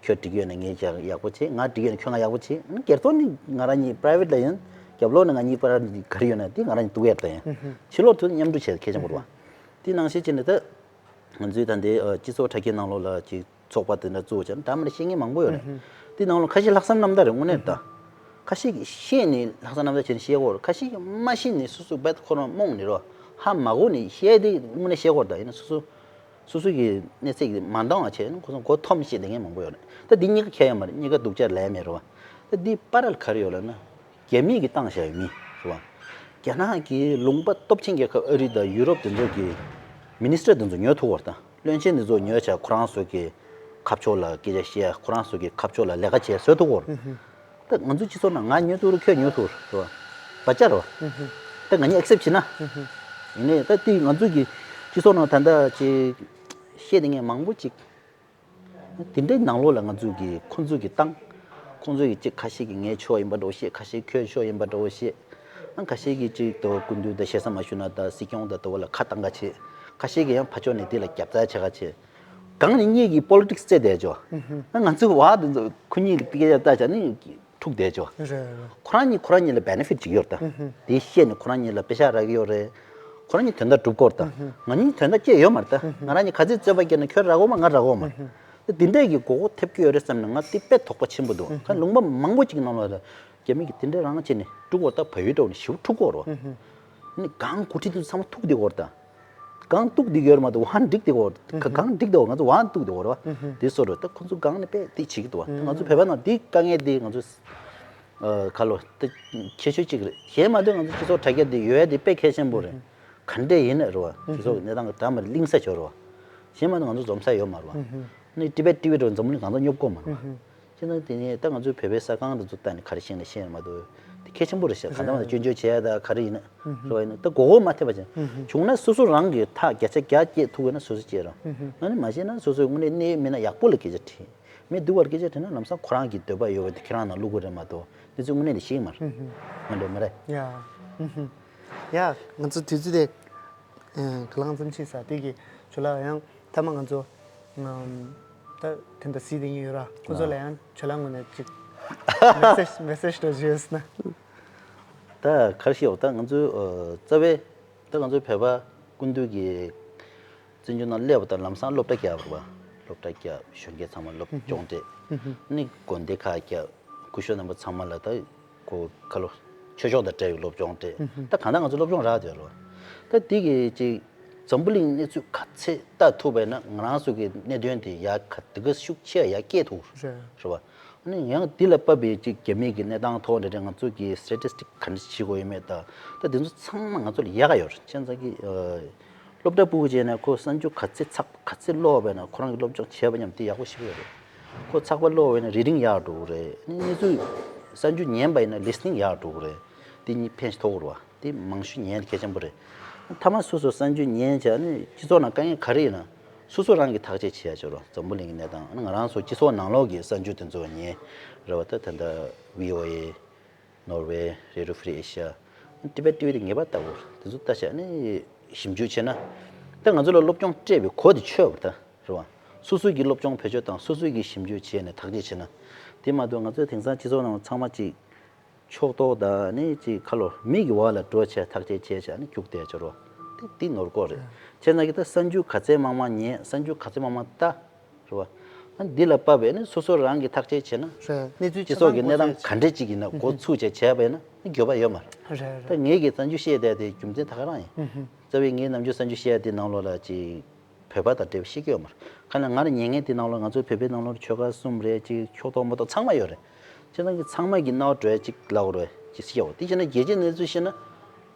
ཁྱོད་འགྲིག་ཡོད་ན་ངས་ཀྱང་ཡག་པོ་བྱེད། ང་འགྲིག་ཡོད་ན་ཁྱོད་ང་ཡག་པོ་བྱེད། ཨ་ནི་སྒེར་ཐོག་ནས་ང་རང་གཉིས་པ་རའི་ཝེ་ཊི་ལ་ཡིན། རྒྱབ་ལོགས་ནས་ང་གཉིས་བར་ག་རེ་ཡོད་ན་དེ་ང་རང་གཉིས་གཏུག་ཡས་ད་ཡིན། ཕྱི་ལོགས་དུ་མཉམ་འགྲོ་བྱས་གལ་ཆེན་པོ་རེད་བ། དེ་ནང་བཞིན་བྱས་ནས་ད་ང་ཚོའི་ད་ལྟའི་ཨ་སྤྱི་ཚོགས་དྲ་རྒྱའི་ནང་ལོགས་ལ་ཅིག་ཚོགས་པ་དེ་འདྲ་བཙུགས་བྱས་ན་ད་མ་རེད་བཤད་མཁན་མང་པོ་ཡོད་རེད། དེ་ནང་ལོགས་ཁ་ཤས་ལྷག་བསམ་རྣམ་དག་རེད་དངོས་གནས་ད། ཁ་ཤས་ཀྱིས་ཤེས་ནས་ལྷག་བསམ་རྣམ་དག་བྱས་ནས་བཤད་ཀྱི་ཡོད་རེད། ཁ་ཤས་ཀྱིས་མ་ཤེས་ནས་སོ་སོ་རྦད་ཁོ་རང་རྨོངས་ནས་རེད་བ། ཧ་མ་གོ་ནས་བཤད་དེ་དངོས་གནས་བཤད་ཀྱི་ཡོད་རེད་ད། ཡིན་ན་སོ་སོ། སོ་སོ་གི་གནས་ཚད་ཀྱི་མ་འདང་བ་བྱས་ན་ཁོ་ཚོ་མགོ་འཐོམས་བཤད་བསྡད་མཁན་མང་པོ་ཡོད་རེད། ད་འདི་གཉིས་ཀ་ཁྱད་ཡོད་མ་རེད། གཉིས་ཀ་སྡུག་ཅག་ལས་མེད་རེད་བ། ད་འདི་པ་རལ་ག་རེ་ཡོད་ལབ་ན། རྒྱ་མིས་ཀྱི་བཏང་བཞག་ཡོད་མི་རེད་བ། རྒྱ་ནག་གི་ལུང་པ་སྟོབས་ཆེན་རྒྱལ་ཁབ་ཨ་རི་དང་ཡུ་རོབ་དེ་ཚོ་གི་མི་ནི་སི་ཊར་དེ་ཚོ་ཉོ་ཐུབ་པ་རེད་ད། བློན་ཆེན་དེ་ཚོ་ཉོས་བྱས་ཁོ་རང་ཚོ་གི་ཁ་ཕྱོགས་ལ་སྐད་ཆ་བཤད། ཁོ་རང་ཚོ་གི་ཁ་ཕྱོགས་ལ་ལས་ཀ་བྱས་བཟོ་ཐུབ་ཀྱི་ཡོད་རེད། ད་ང་ཚོའི་སྤྱི་ཚོགས་ནང་ང་ཉོ་ཐུབ་རེད། ཁྱོད་ཉོ་ཐུབ་རེད་བ། བར་ཆད་རེད་བ། ད་ང་གཉིས་ཨེག་སེབ་བྱེད་ན། ཡིན་ནའི་ད་དེ་ང་ཚོའི་གི་སྤྱི་ཚོགས་ནང་ད་ལྟ་ཅིག་བཤད་བསྡད་མཁན་མང་པོ་ཅིག་དེ་འདྲའི་ནང་ལོགས་ལ་ང་ཚོའི་གི་ཁོང་ཚོའི་གི་བཏང་། ཁོང་ཚོའི་གི་ཅིག་ཁ་ཤས་ཀྱིས་ངའི་ཕྱོགས་ཡིན་པ་འདྲ་བོ་བཤད། ཁ་ཤས་ཁྱོད་ཕྱོགས་ཡིན་པ་འདྲ་བོ་བཤད། ཨ་ཁ་ཤས་ཀྱིས་ཅིག་དོ་སྐུ་མདུན་དང་ཞེ་ས་མ་ཞུ་ན་ད་སྲིད་སྐྱོང་དང་དོ་བ་ལ་ཁ་བཏང་ག་བྱེད། ཁ་ཤས་ཀྱིས་ཡང་ཕར་ཕྱོགས་ནས་དེ་ལ་རྒྱབ་རྩ་བྱེད་ག་བྱེད། གང་ནས་གཉིས་ཀྱིས་པོ་ལི་ཊིག་སི་རྩེད་བསྡད་ཅོ། ཨ་ང་ཚོའི་བ་དེ་ཚོ་ཁོ་གཉིས་ཀྱི་སྐད་ཆ་ལྟ་བྱ་ནི་འཁྲུག་བསྡད་ཅོ། རེད་རེད། ཁོ་རང་གཉིས་ཁོ་རང་གཉིས་ལ་བེ་ནེ་ཕིཊ་ཅིག་ཡོད་རེད་ད། དེ་བཤད་ནས་ཁོ་རང་གཉིས་ལ་པེ་ཤག་རག་གི་ཡོད་རེད། ཁོ་རང་གཉིས་དོན་དག་སྒྲུབ་དགོས་རེད་ད། ང་གཉིས་དོན་དག་ཅི་ཡོད་མ་རེད་ད། ང་རང་གཉིས་ག་ཚོད་རྩོད་པ་བརྒྱབ་ན་ཁྱོད་རག་གོ་མ་ང་རག་གོ་མ་རེད། དེ་འདྲས་ཀྱི་མགོ་སྐོར་ཐེབས་ཀྱི་ཡོད་རེད་བསམ་ནས་ང་དེ་དཔེ་དོགས་པ་ཆེན་པོ་འདུག་ཁ་ལུང་པ་མང་པོ་ཅིག་ནང་ལ་རེད། རྒྱ་མི་གིས་དེ་འདྲས་རང་བྱས་ནས་དཀྲུག་གོ་ད། བལ་ཡུལ་འགྲོ་ནས་ཞིབ་དཀྲུག་གོ་རོ། ནི་གང་འགོ་ཁྲིད་དེ་ཚོ་ཚང་མ་ཐུག་བསྡད་གོ་རེད་ད། གང་ཐུག་བསྡད་ཡོད་རེད་མ་གཏོགས་ཝང་འགྲིག་བསྡད་གོ་རེད། གང་འགྲིག་བསྡད་གོ་ང་ཚོ་ཝང་ཐུག་བསྡད་གོ་རེད་བ། དེ་སོ་རེད་ད། ཁོ་ཚོ་གང་ནས་དཔེ་དེ་བྱེད་ཀྱི་འདུག་བ། ང་ཚོ་བོད་པ་ནང་དེ་དཀའ་ངལ་དེ་ང་ཚོ་ཁ་ལོ་དེ་ཁྱད་ཆོས་གཅིག་རེད། གཞན་མ་གཏོགས་ང་ཚོ་སྤྱི་ཚོགས་དྲ་རྒྱ་དེ་ཡོད་ཡ་དེ་དཔེ་གལ་ཆེན་པོ་རེད། ག་འདྲས་ཡིན་ན་རེད་བ། སྤྱི་ཚོགས་ཀྱི་གནས་སྟངས་ཀྱི་འདྲ་མ་རེད་གླེང་ས་ཆོག་རེད་བ། གཞན་མ་གཏོགས་ང་ཚོ་འཛོམས་ས་ཡོད་མ་རེད་བ། ནི་ཊི་བེཊ་ཊི་ཝི་འདྲ་འཛམ་བུ་གླིང་གང་ས་སྙོབ་དགོས་མ་རེད་བ། བྱས་ཙང་དེ་ནས་ད་ང་ཚོའི་བོད་པའི་གསར་ཁང་དེ་ཚོ་ལྟ་ནས་ག་རེ་བཤད་ན་བཤད་མ་གཏོགས་དེ་གལ་ཆེན་པོ་རེད་ཤག་གང་ལྟར་མ་སྐྱོན་བརྗོད་བྱས་ཡ་ད་ག་རེ་ཡིན་ན་རེད་བ། ཡིན་ན་ད་མགོ་སྐོར་མ་ཐེབས་པ་བྱས་བྱུང་ན་སོ་སོ་རང་གིས་ཐག་བརྒྱ་ཆ་བརྒྱ་བཅད་ཐུབ་ཡོད་ན་སོ་སོ་བཅད་རོགས། ཨ་ནི་མ་བྱས་ན་སོ་སོའི་དངོས་གནས་གནས་ཡོད་མིན་ན་ཡག་པོ་ལ་སྐད་ཆ་དྲིས། མི་སྡུག་པར་སྐད་ཆ་དྲིས་ན་ལམ་སང་ཁོ་རང་གི་འདོད་པ་ཡོད་པ་དེ་ཁྱེད་རང་ནང་བླུག་དགོས་རེད་མ་གཏོགས་དེ་ཚོ་དངོས་གནས་དེ་ཤེས་ཀྱི་མ་རེད། མ་འགྲོ་མ་རེད། ཡ། ཡ། ང་ཚོ་དུས་ཚོད་དེ། ག་ལང་ཙམ་ཕྱིན་ས་དེ་གི་ཇོ་ལགས་ཡང་ཐ་མ་ང་ཚོ་ད་དེ་འདྲ་སྲིད་དེ་ཡིན་ཡོད་ར། ཁོ་ཚོ་ལ་ཡང་ཇོ་ལགས་ངོས་ནས་ཅིག་མེ་སེ་ཇི་མེ་སེ་ཇི་འདྲ་ཞུས་ན། ད་ག་རེ་ཞུ། ད་ང་ཚོའི་རྩ་བའི་ད་ང་ཚོའི་བོད་པ་སྐུ་མདུན་གྱི་བཙན་བྱོལ་ནང་སླེབས་པ་དང་ལམ་སང་སློབ་གྲྭ་བརྒྱབ་པ་རེད་བ། སློབ་གྲྭ་བརྒྱབ། གཞོན་སྐྱེས་ཚང་མ་སློབ་སྦྱོང་སྤྲད། ནི་དགོན་སྡེ་ཁག་བརྒྱབ། སྐུ་ཞབས་རྣམ་པ་ཚང་མ་ལ་ད་གོ་ཁ་ལོ་ཆོས་ཕྱོགས་དང་འབྲེལ་བའི་སློབ་སྦྱོང་སྤྲད། ད་གང་ལྟར་ང་ཚོ་སློབ་སྦྱོང་རག་བསྡད་རོ། ད་དེ་གི་ཅིག་འཛམ་བུ་གླིང་གནས་ཚུལ་ག་ཚད་ལྟ་ཐུབ་པས་ན་ང་རང་ཚོ་གི་གནད་དོན་དེ་ཡ་ག་དེ་ག་ཤུགས་ཆེ་ཡ་སྐྱེད་ཐུབ་རེད་བ། ཨ་ནི་ཡང་འདི་ལ་དཔག་པའི་ཅིག་རྒྱ་མི་གི་གནས་སྟངས་ཐོག་འདྲ་འདྲ་ང་ཚོ་གི་སི་ཊེ་ཊི་སི་ཊིག་ག་འདྲ་བྱེད་དགོས་ཡོད་མེད་དང་ད་དེ་ཚོ་ཚང་མ་ང་ཚོ་ལ་ཡག་ག་ཡོད་རེད། བྱས་ཙང་གི་སློབ་གྲྭ་ཕྲུ་གུ་བྱས་ན་ཁོ་གསར་འགྱུར་ག་ཚད་ཚགས་ག་ཚད་ཀློག་པས་ན་ཁོ་རང་གི་སློབ་སྦྱོང་བྱས་པ་མཉམ་དེ་ཡག་པོ་ཞིག་ཡོད་རེད། ཁོ་ཚགས་པ་ཀློག་པས་ན་རི་ཌིང་ཡག་འགྲོ་གི་རེད། ཨ་ནི་གནས་ཚུལ་གསར་འགྱུར་ཉན་པ་ཡིན་ན་ལི་སི་ནིང་ཡག་འགྲོ་གི་རེད། དེ་གཉིས་ཕན་ཞིག་ཐོགས་རེད་བ། དེ་མང་ཤོས་ཉན་གལ་ཆེན་པོ་རེད། མཐའ་མ་སོ་སོ་གསར་འགྱུར་ཉན་བྱས་ནས་སྤྱི་ཚོགས་ནང་དཀའ་ངལ་ག་རེ་ཡིན་ན་སོ་སོ་རང་གིས་ཐག་གཅོད་བྱེད་ཡ་ཆོག་རེད། འཛམ་བུ་གླིང་གི་གནས་སྟངས་ང་རང་ཚོ་སྤྱི་ཚོགས་ནང་ལོགས་ཀྱི་གསར་འགྱུར་དེ་ཚོ་ཉན་རེད་བ། ད་ད་ལྟ་བྷི་ཨོ་ཨེ། ནོར་ཝེ། རེ་ཌི་ཡོ་ཧྥི་རི་ཨེ་ཤི་ཡ། ཊི་བེཊ་ཊི་ཝི་དེ་ངེས་པར་ལྟ་དགོས། དེ་ཚོ་ལྟ་བྱས་ནས་ཞིབ་འཇུག་བྱས་ན། ད་ང་ཚོ་ལ་སློབ་སྦྱོང་སྤྲད་པའི་གོ་དེ་ཆོད་པ་ད་རེད་བ། སོ་སོ་གི་སློབ་སྦྱོང་བེད་སྤྱོད་དང་སོ་སོ་གི་ཞིབ་འཇུག་བྱས་ནས་ཐག་གཅོད་བྱས་ན། དེ་མ་གཏོགས་ང་ཚོའི་དེང་སང་སྤྱི་ཚོགས་ནང་ཚང་མ་ཅིག་ཕྱོགས་གཏོགས་དང་ནི་ཅིག་ཁ་ལོ་མི་གི་བར་ལ་འགྲོ་བྱས་ཐག་གཅོད་བྱས་བྱས་ནི་རྒྱུགས་བསྡད་ཆོག་རོ། དེ་དེ་ནོར་གོ་རེད། བྱས་ཙང་གི་ད་གསར་འགྱུར་ག་ཚད་མང་མང་ཉན། གསར་འགྱུར་ག་ཚད་མང་མང་ལྟ། རེད་བ། ཨ་འདི་ལ་དཔག་པའི་ནི་སོ་སོ་རང་གིས་ཐག་གཅོད་བྱས་ན། རེད། གནས་ཚུལ་སྤྱི་ཚོགས་ཀྱི་གནས་སྟངས་ག་འདྲས་ཅིག་ཡིན་ན་འགོ་ཚུགས་བྱས་བྱས་པ་ཡིན་ན་འགྱོད་པ་ཡོད་མ་རེད། རེད་རེད། ད་ངེད་ཀྱིས་གསར་འགྱུར་བཤད་བསྡད་དེ་རྒྱུ་མཚན་ད་ག་རང་ཡིན། རྩ་བའི་ངའི་ནམ་རྒྱུན་གསར་འགྱུར་བཤད་དེ་ནང་ལོགས་ལ་ཅིག་བོད་པ་དང་འབྲེལ་བ་བཤད་ཀྱི་ཡོད་མ་རེད། ཁ་ན་ང་རང་ཉན་མཁན་དེ་ནང་ལོགས་ང་ཚོའི་བོད་པའི་ནང་ལོགས་ཆོལ་ཁ་གསུམ་རེད། ཅིག་ཕྱོགས་གཏོགས་མ་གཏོགས་ཚང་མ་ཡོད་རེད། བྱས་ཙང་གི་ཚང་མ་གི་རྣ་བ་འགྲོ་ཡ་ཅིག་ལབ་དགོས་རེད་ཅིག་བཤད་འོ། དེ་བྱས་ན་རྒྱལ་སྤྱིའི་གནས་ཚུལ་བཤད་ན།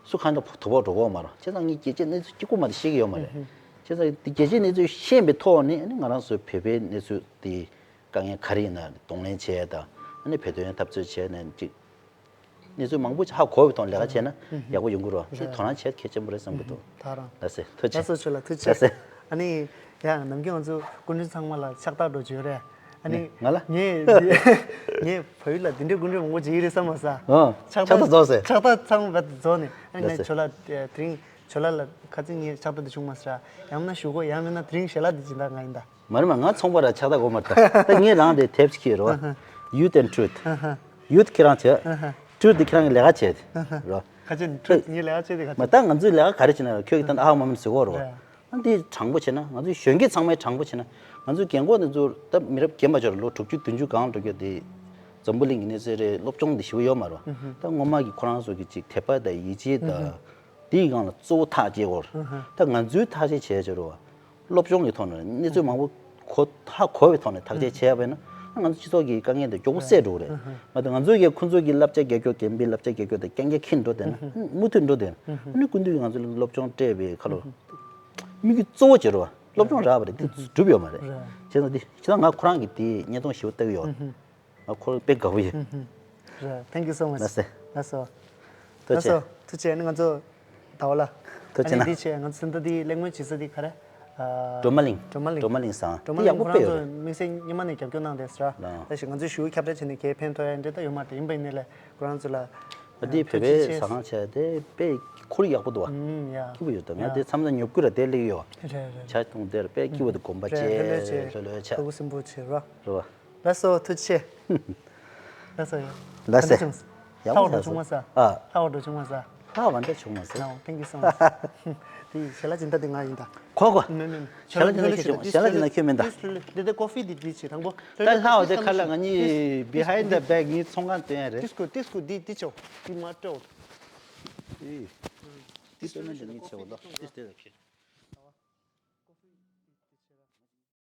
སུ་གང་དུ་དོ་ཕོག་འགྲོ་གི་ཡོད་མ་རེད། བྱས་ཙང་ངས་རྒྱལ་སྤྱིའི་གནས་ཚུལ་གཅིག་པུ་མ་གཏོགས་ཤེས་ཀྱི་ཡོད་མ་རེད། བྱས་ཙང་རྒྱལ་སྤྱིའི་གནས་ཚུལ་ཤེས་པའི་ཐོག་ནས་ཨ་ནི་ང་རང་ཚོའི་བོད་པའི་གནས་ཚུལ་དེ་དཀའ་ངལ་ག་རེ་ཡིན་ན་གདོང་ལེན་བྱས་དང་ཨ་ནི་བོད་དོན་འཐབ་རྩོད་བྱས་ནས་ཅིག་ གནས་ཚུལ་མང་པོ་ཧ་གོ་བའི་ཐོག་ནས་ལས་ཀ་བྱས་ན་ཡག་པོ་ཡོང་གི་རེད་བ། དེ་དོ་སྣང་བྱེད་གལ་ཆེན་པོ་རེད་བསམ་གྱི་འདུག་ད་རང་། ལགས་སེ། ཐུགས་རྗེ་ཆེ། ལགས་སོ། ཁྱོད་ལ་ཐུགས་རྗེ་ཆེ། ལགས་སེ། ཨ་ནི་ཡང་ནམ་རྒྱུན་ང་ཚོ་སྐུ་མགྲོན་ཚང་མ་ལ་ཕྱག་རྟགས་འགྲོ་བརྗོད་རེད། ཨ་ནི་ང་ལ། ངས་ངས་བལ་ཡུལ་ལ་འདི་འདྲའི་སྐུ་མགྲོན་མང་པོ་བྱེད་ཀྱི་རེད་བསམ་མ་སོང་། ཨ། ཕྱག་རྟགས་རྫོགས་ཟེར། ཕྱག་རྟགས་ཚང་མ་རྫོགས་ནས། ཨ་ནི་ལགས་སེ། ཁྱོད་ལ་དེ་རིང་ཁྱོད་ལ་ལ་ཁ་སང་ངས་ཕྱག་རྟགས་དེ་བྱུང་མ་སོང་། ཡང་ན་ཞུ་གོ། ཡང་མིན་ན་དེ་རིང་ཞལ་ལག་དེ་སྦྱིན་བདག་ང་ཡིན་ད། མ་རེད་མ། ང་ཚོང་པ་ར་ཕྱག་རྟགས་དགོས་མ་རེད་ད། ད་ངས་རང་དེ་དེབ་ཅིག་ཁྱེར་རོ། Youth and Truth། Youth ཁྱེད་རང་བྱས། Truth ཁྱེད་རང་གི་ལས་ཀ་བྱས་རོ། ཁ་ཆེ་ནི་Truth ངའི་ལས་ཀ་བྱས་དེ་ཁ་མ་ཆེ། ད་ང་ཚོའི་ལས་ཀ་ག་རེ་བྱས་ན་ཁྱོད་ཀྱི་ད་ཨ་མ་མིན་ཟེར་གོ་རོ། ཨ་འདི་དྲང་པོ་བྱས་ན། ང་ཚོའི་གཞོན་སྐྱེས་ཚང་མའི་དྲང་པོ་བྱས་ན། ང་ཚོའི་རྒན་གོག་འདི་ཚོ་ད་མི་རབས་རྒན་པ་ཚོར་ལོ་དྲུག་ཅུ་བདུན་ཅུ་སྒང་འགྲོ་རྒྱུ་དེ། འཛམ་བུ་གླིང་གི་གནས་ཚུལ་རེད། སློབ་སྦྱོང་འདི་ཞེ་པོ་ཡོད་མ་རེད་བ། ད་སྔོན་མ་གི་ཁོ་རང་ཚོ་གི་ཅིག་དད་པ་དང་ཡིད་ཆེས་དང་། དེའི་སྒང་ལ་གཙོ་བོ་ཐག་བཅད་དགོས་རེད། ད་ང་ཚོའི་ཐག་གཅོད་བྱས་བྱས་རེད་བ། སློབ་སྦྱོང་གི་ཐོག་ནས་གནས་ཚུལ་མང་པོ་གོ་ཧ་གོ་བའི་ཐོག་ནས་ཐག་གཅོད་བྱས་པ་ཡིན་ན། ང་ཚོ་སྤྱི་ཚོགས་ཀྱི་དཀའ་ངལ་འདི་མགྱོགས་པོ་སེལ་འགྲོ་གི་རེད། ང་ཚོ་ང་ཚོའི་གི་ཁོ་ཚོ་གི་བསླབ་བྱ་རྒྱག་རྒྱུ། རྒན་པའི་བསླབ་བྱ་རྒྱག་རྒྱུ་དང་རྐྱང་རྐྱང་འཁྱེར་འགྲོ་བསྡད་ན་མུ་མཐུད་འགྲོ་བསྡད་ན། ཨ་ནི་སྐུ་མདུན་གྱིས་ང་ཚོ་ལ་སློབ་སྦྱོང་སྤྲད་པའི་ཁ་ལོ། དམིགས་ཡུལ་གཙོ་བོ་བྱེད་རོགས། སློབ་སྦྱོང་རག་པ་རེད། དེ་གྲུབ་ཡོད་མ་རེད། བྱས་ཙང་འདི་བྱས་ཙང་ང་ཁོ་རང་གི་དེ་བརྙན་ཐུང་ཞིག་བལྟ་གི་ཡོད། ང་ཁོ་རང་དཔེ་དགའ་པོ་ཡོད། རེད། Thank you so much། ལགས་སེ། ལགས་སོ། ཐུགས་རྗེ་ཆེ། ལགས་སོ། ཐུགས་རྗེ་ཆེ། ཨ་ནི་ང་ཚོ་ད་བ་ལ། ཐུགས་རྗེ་ཆེ་ན། ཨ་ནི་འདི་བྱས། ང་ཚོ་ད་འདི་གླེང་མོལ་བྱེད་ས་འདི་ག་རེ། ཨ། སྒྲོལ་མ་གླིང་། སྒྲོལ་མ་གླིང་། སྒྲོལ་མ་གླིང་ཟེར་ཡ། སྒྲོལ་མ་དེ་ཡག་གླིང་པོ་ཁོ་དཔེ་རང་ཡོད་ཚོ་རེད། དམིགས་བསལ་སྔོན་མ་ནས་རྒྱབ་སྐྱོར་གནང་བསྡད་ཟེར་བ། ལགས། ད་ཞིག་ང་ཚོས་ཞུ་ཁྱབ་བསྒྲགས་བྱས་ནས་གའི་ཕན་ཐོགས་ཡ་འདྲ་ད་ཡོད་མ་རེད། ཡིན་པ་ཡིན་ནའི་ལས་ཁོ་རང་ཚོ་ལ། ཨ། འདི་བོད་པའི་ཐུགས་རྗེ་ཆེ། ཟ་ཁང་བྱས་དེ་དཔེ་ཁོར་ཡུག་ཡག་པོ་འདུག་བ། ཨུམ། ཡ། སྐྱིད་པོ་ཡོད་ད། ང་དེ་མཚམས་མཚམས་ཉོབ་ཀྱི་ར་དེ་སླེབས་ཡོད། རེད་རེད། བྱ་བཏུང་དེར་དཔེ་སྐྱིད་པོ་འདུག་དགོན་པ་རེད། བཅས་ལྷོད་ལྷོད་བྱས། ལྷོད་ལྷོད་བྱས། ཕྲུ་གུ་སིམ་པོ་བྱས་རོ། རེད་བ། ལགས་སོ། ཐུགས་རྗེ་ཆེ། ལགས་སོ། ཡ། ལགས་སེ། ག་འདྲ་བྱུང་། ཡག་པོ་ལྷག་པར་འགྲོ་བྱུང་མ་ས། ཨ། ལྷག་པར་འགྲོ་བྱུང་མ་ས། ལྷག་པར་འགྲོ་བྱུང་མ་ས། No, thank you so much། དེ་ཡི་ཞལ་ལག་སྦྱིན་བདག་དེ་ང་ཡིན་ད། གོ་གོ། མེ་མེ་མེ། ཞལ་ལག་སྦྱིན་བདག་ཁྱོད་བྱུང་། ཞལ་ལག་སྦྱིན་བདག་ཁྱོད་མིན་ད། དེ་དེ་ཀོ་ཧྥི་དེ་དེ་བྱེད་དང་པོ། ད་ལྷག་པར་དེ་ཁ་ལ་ང་གཉིས་behind the back ངའི་ཚོང་ཁང་སྟོན་ཡ་རེད། དེ་སྐུ་དེ་སྐུ་དེ་དེ་ཆོག་དེ་མ་སྤྲོད། དེ་དེ་སྟོན་ན་འདི་ངའི་ཆེ་བ་ལ་དེ་དེ་ལ་ཁྱེར།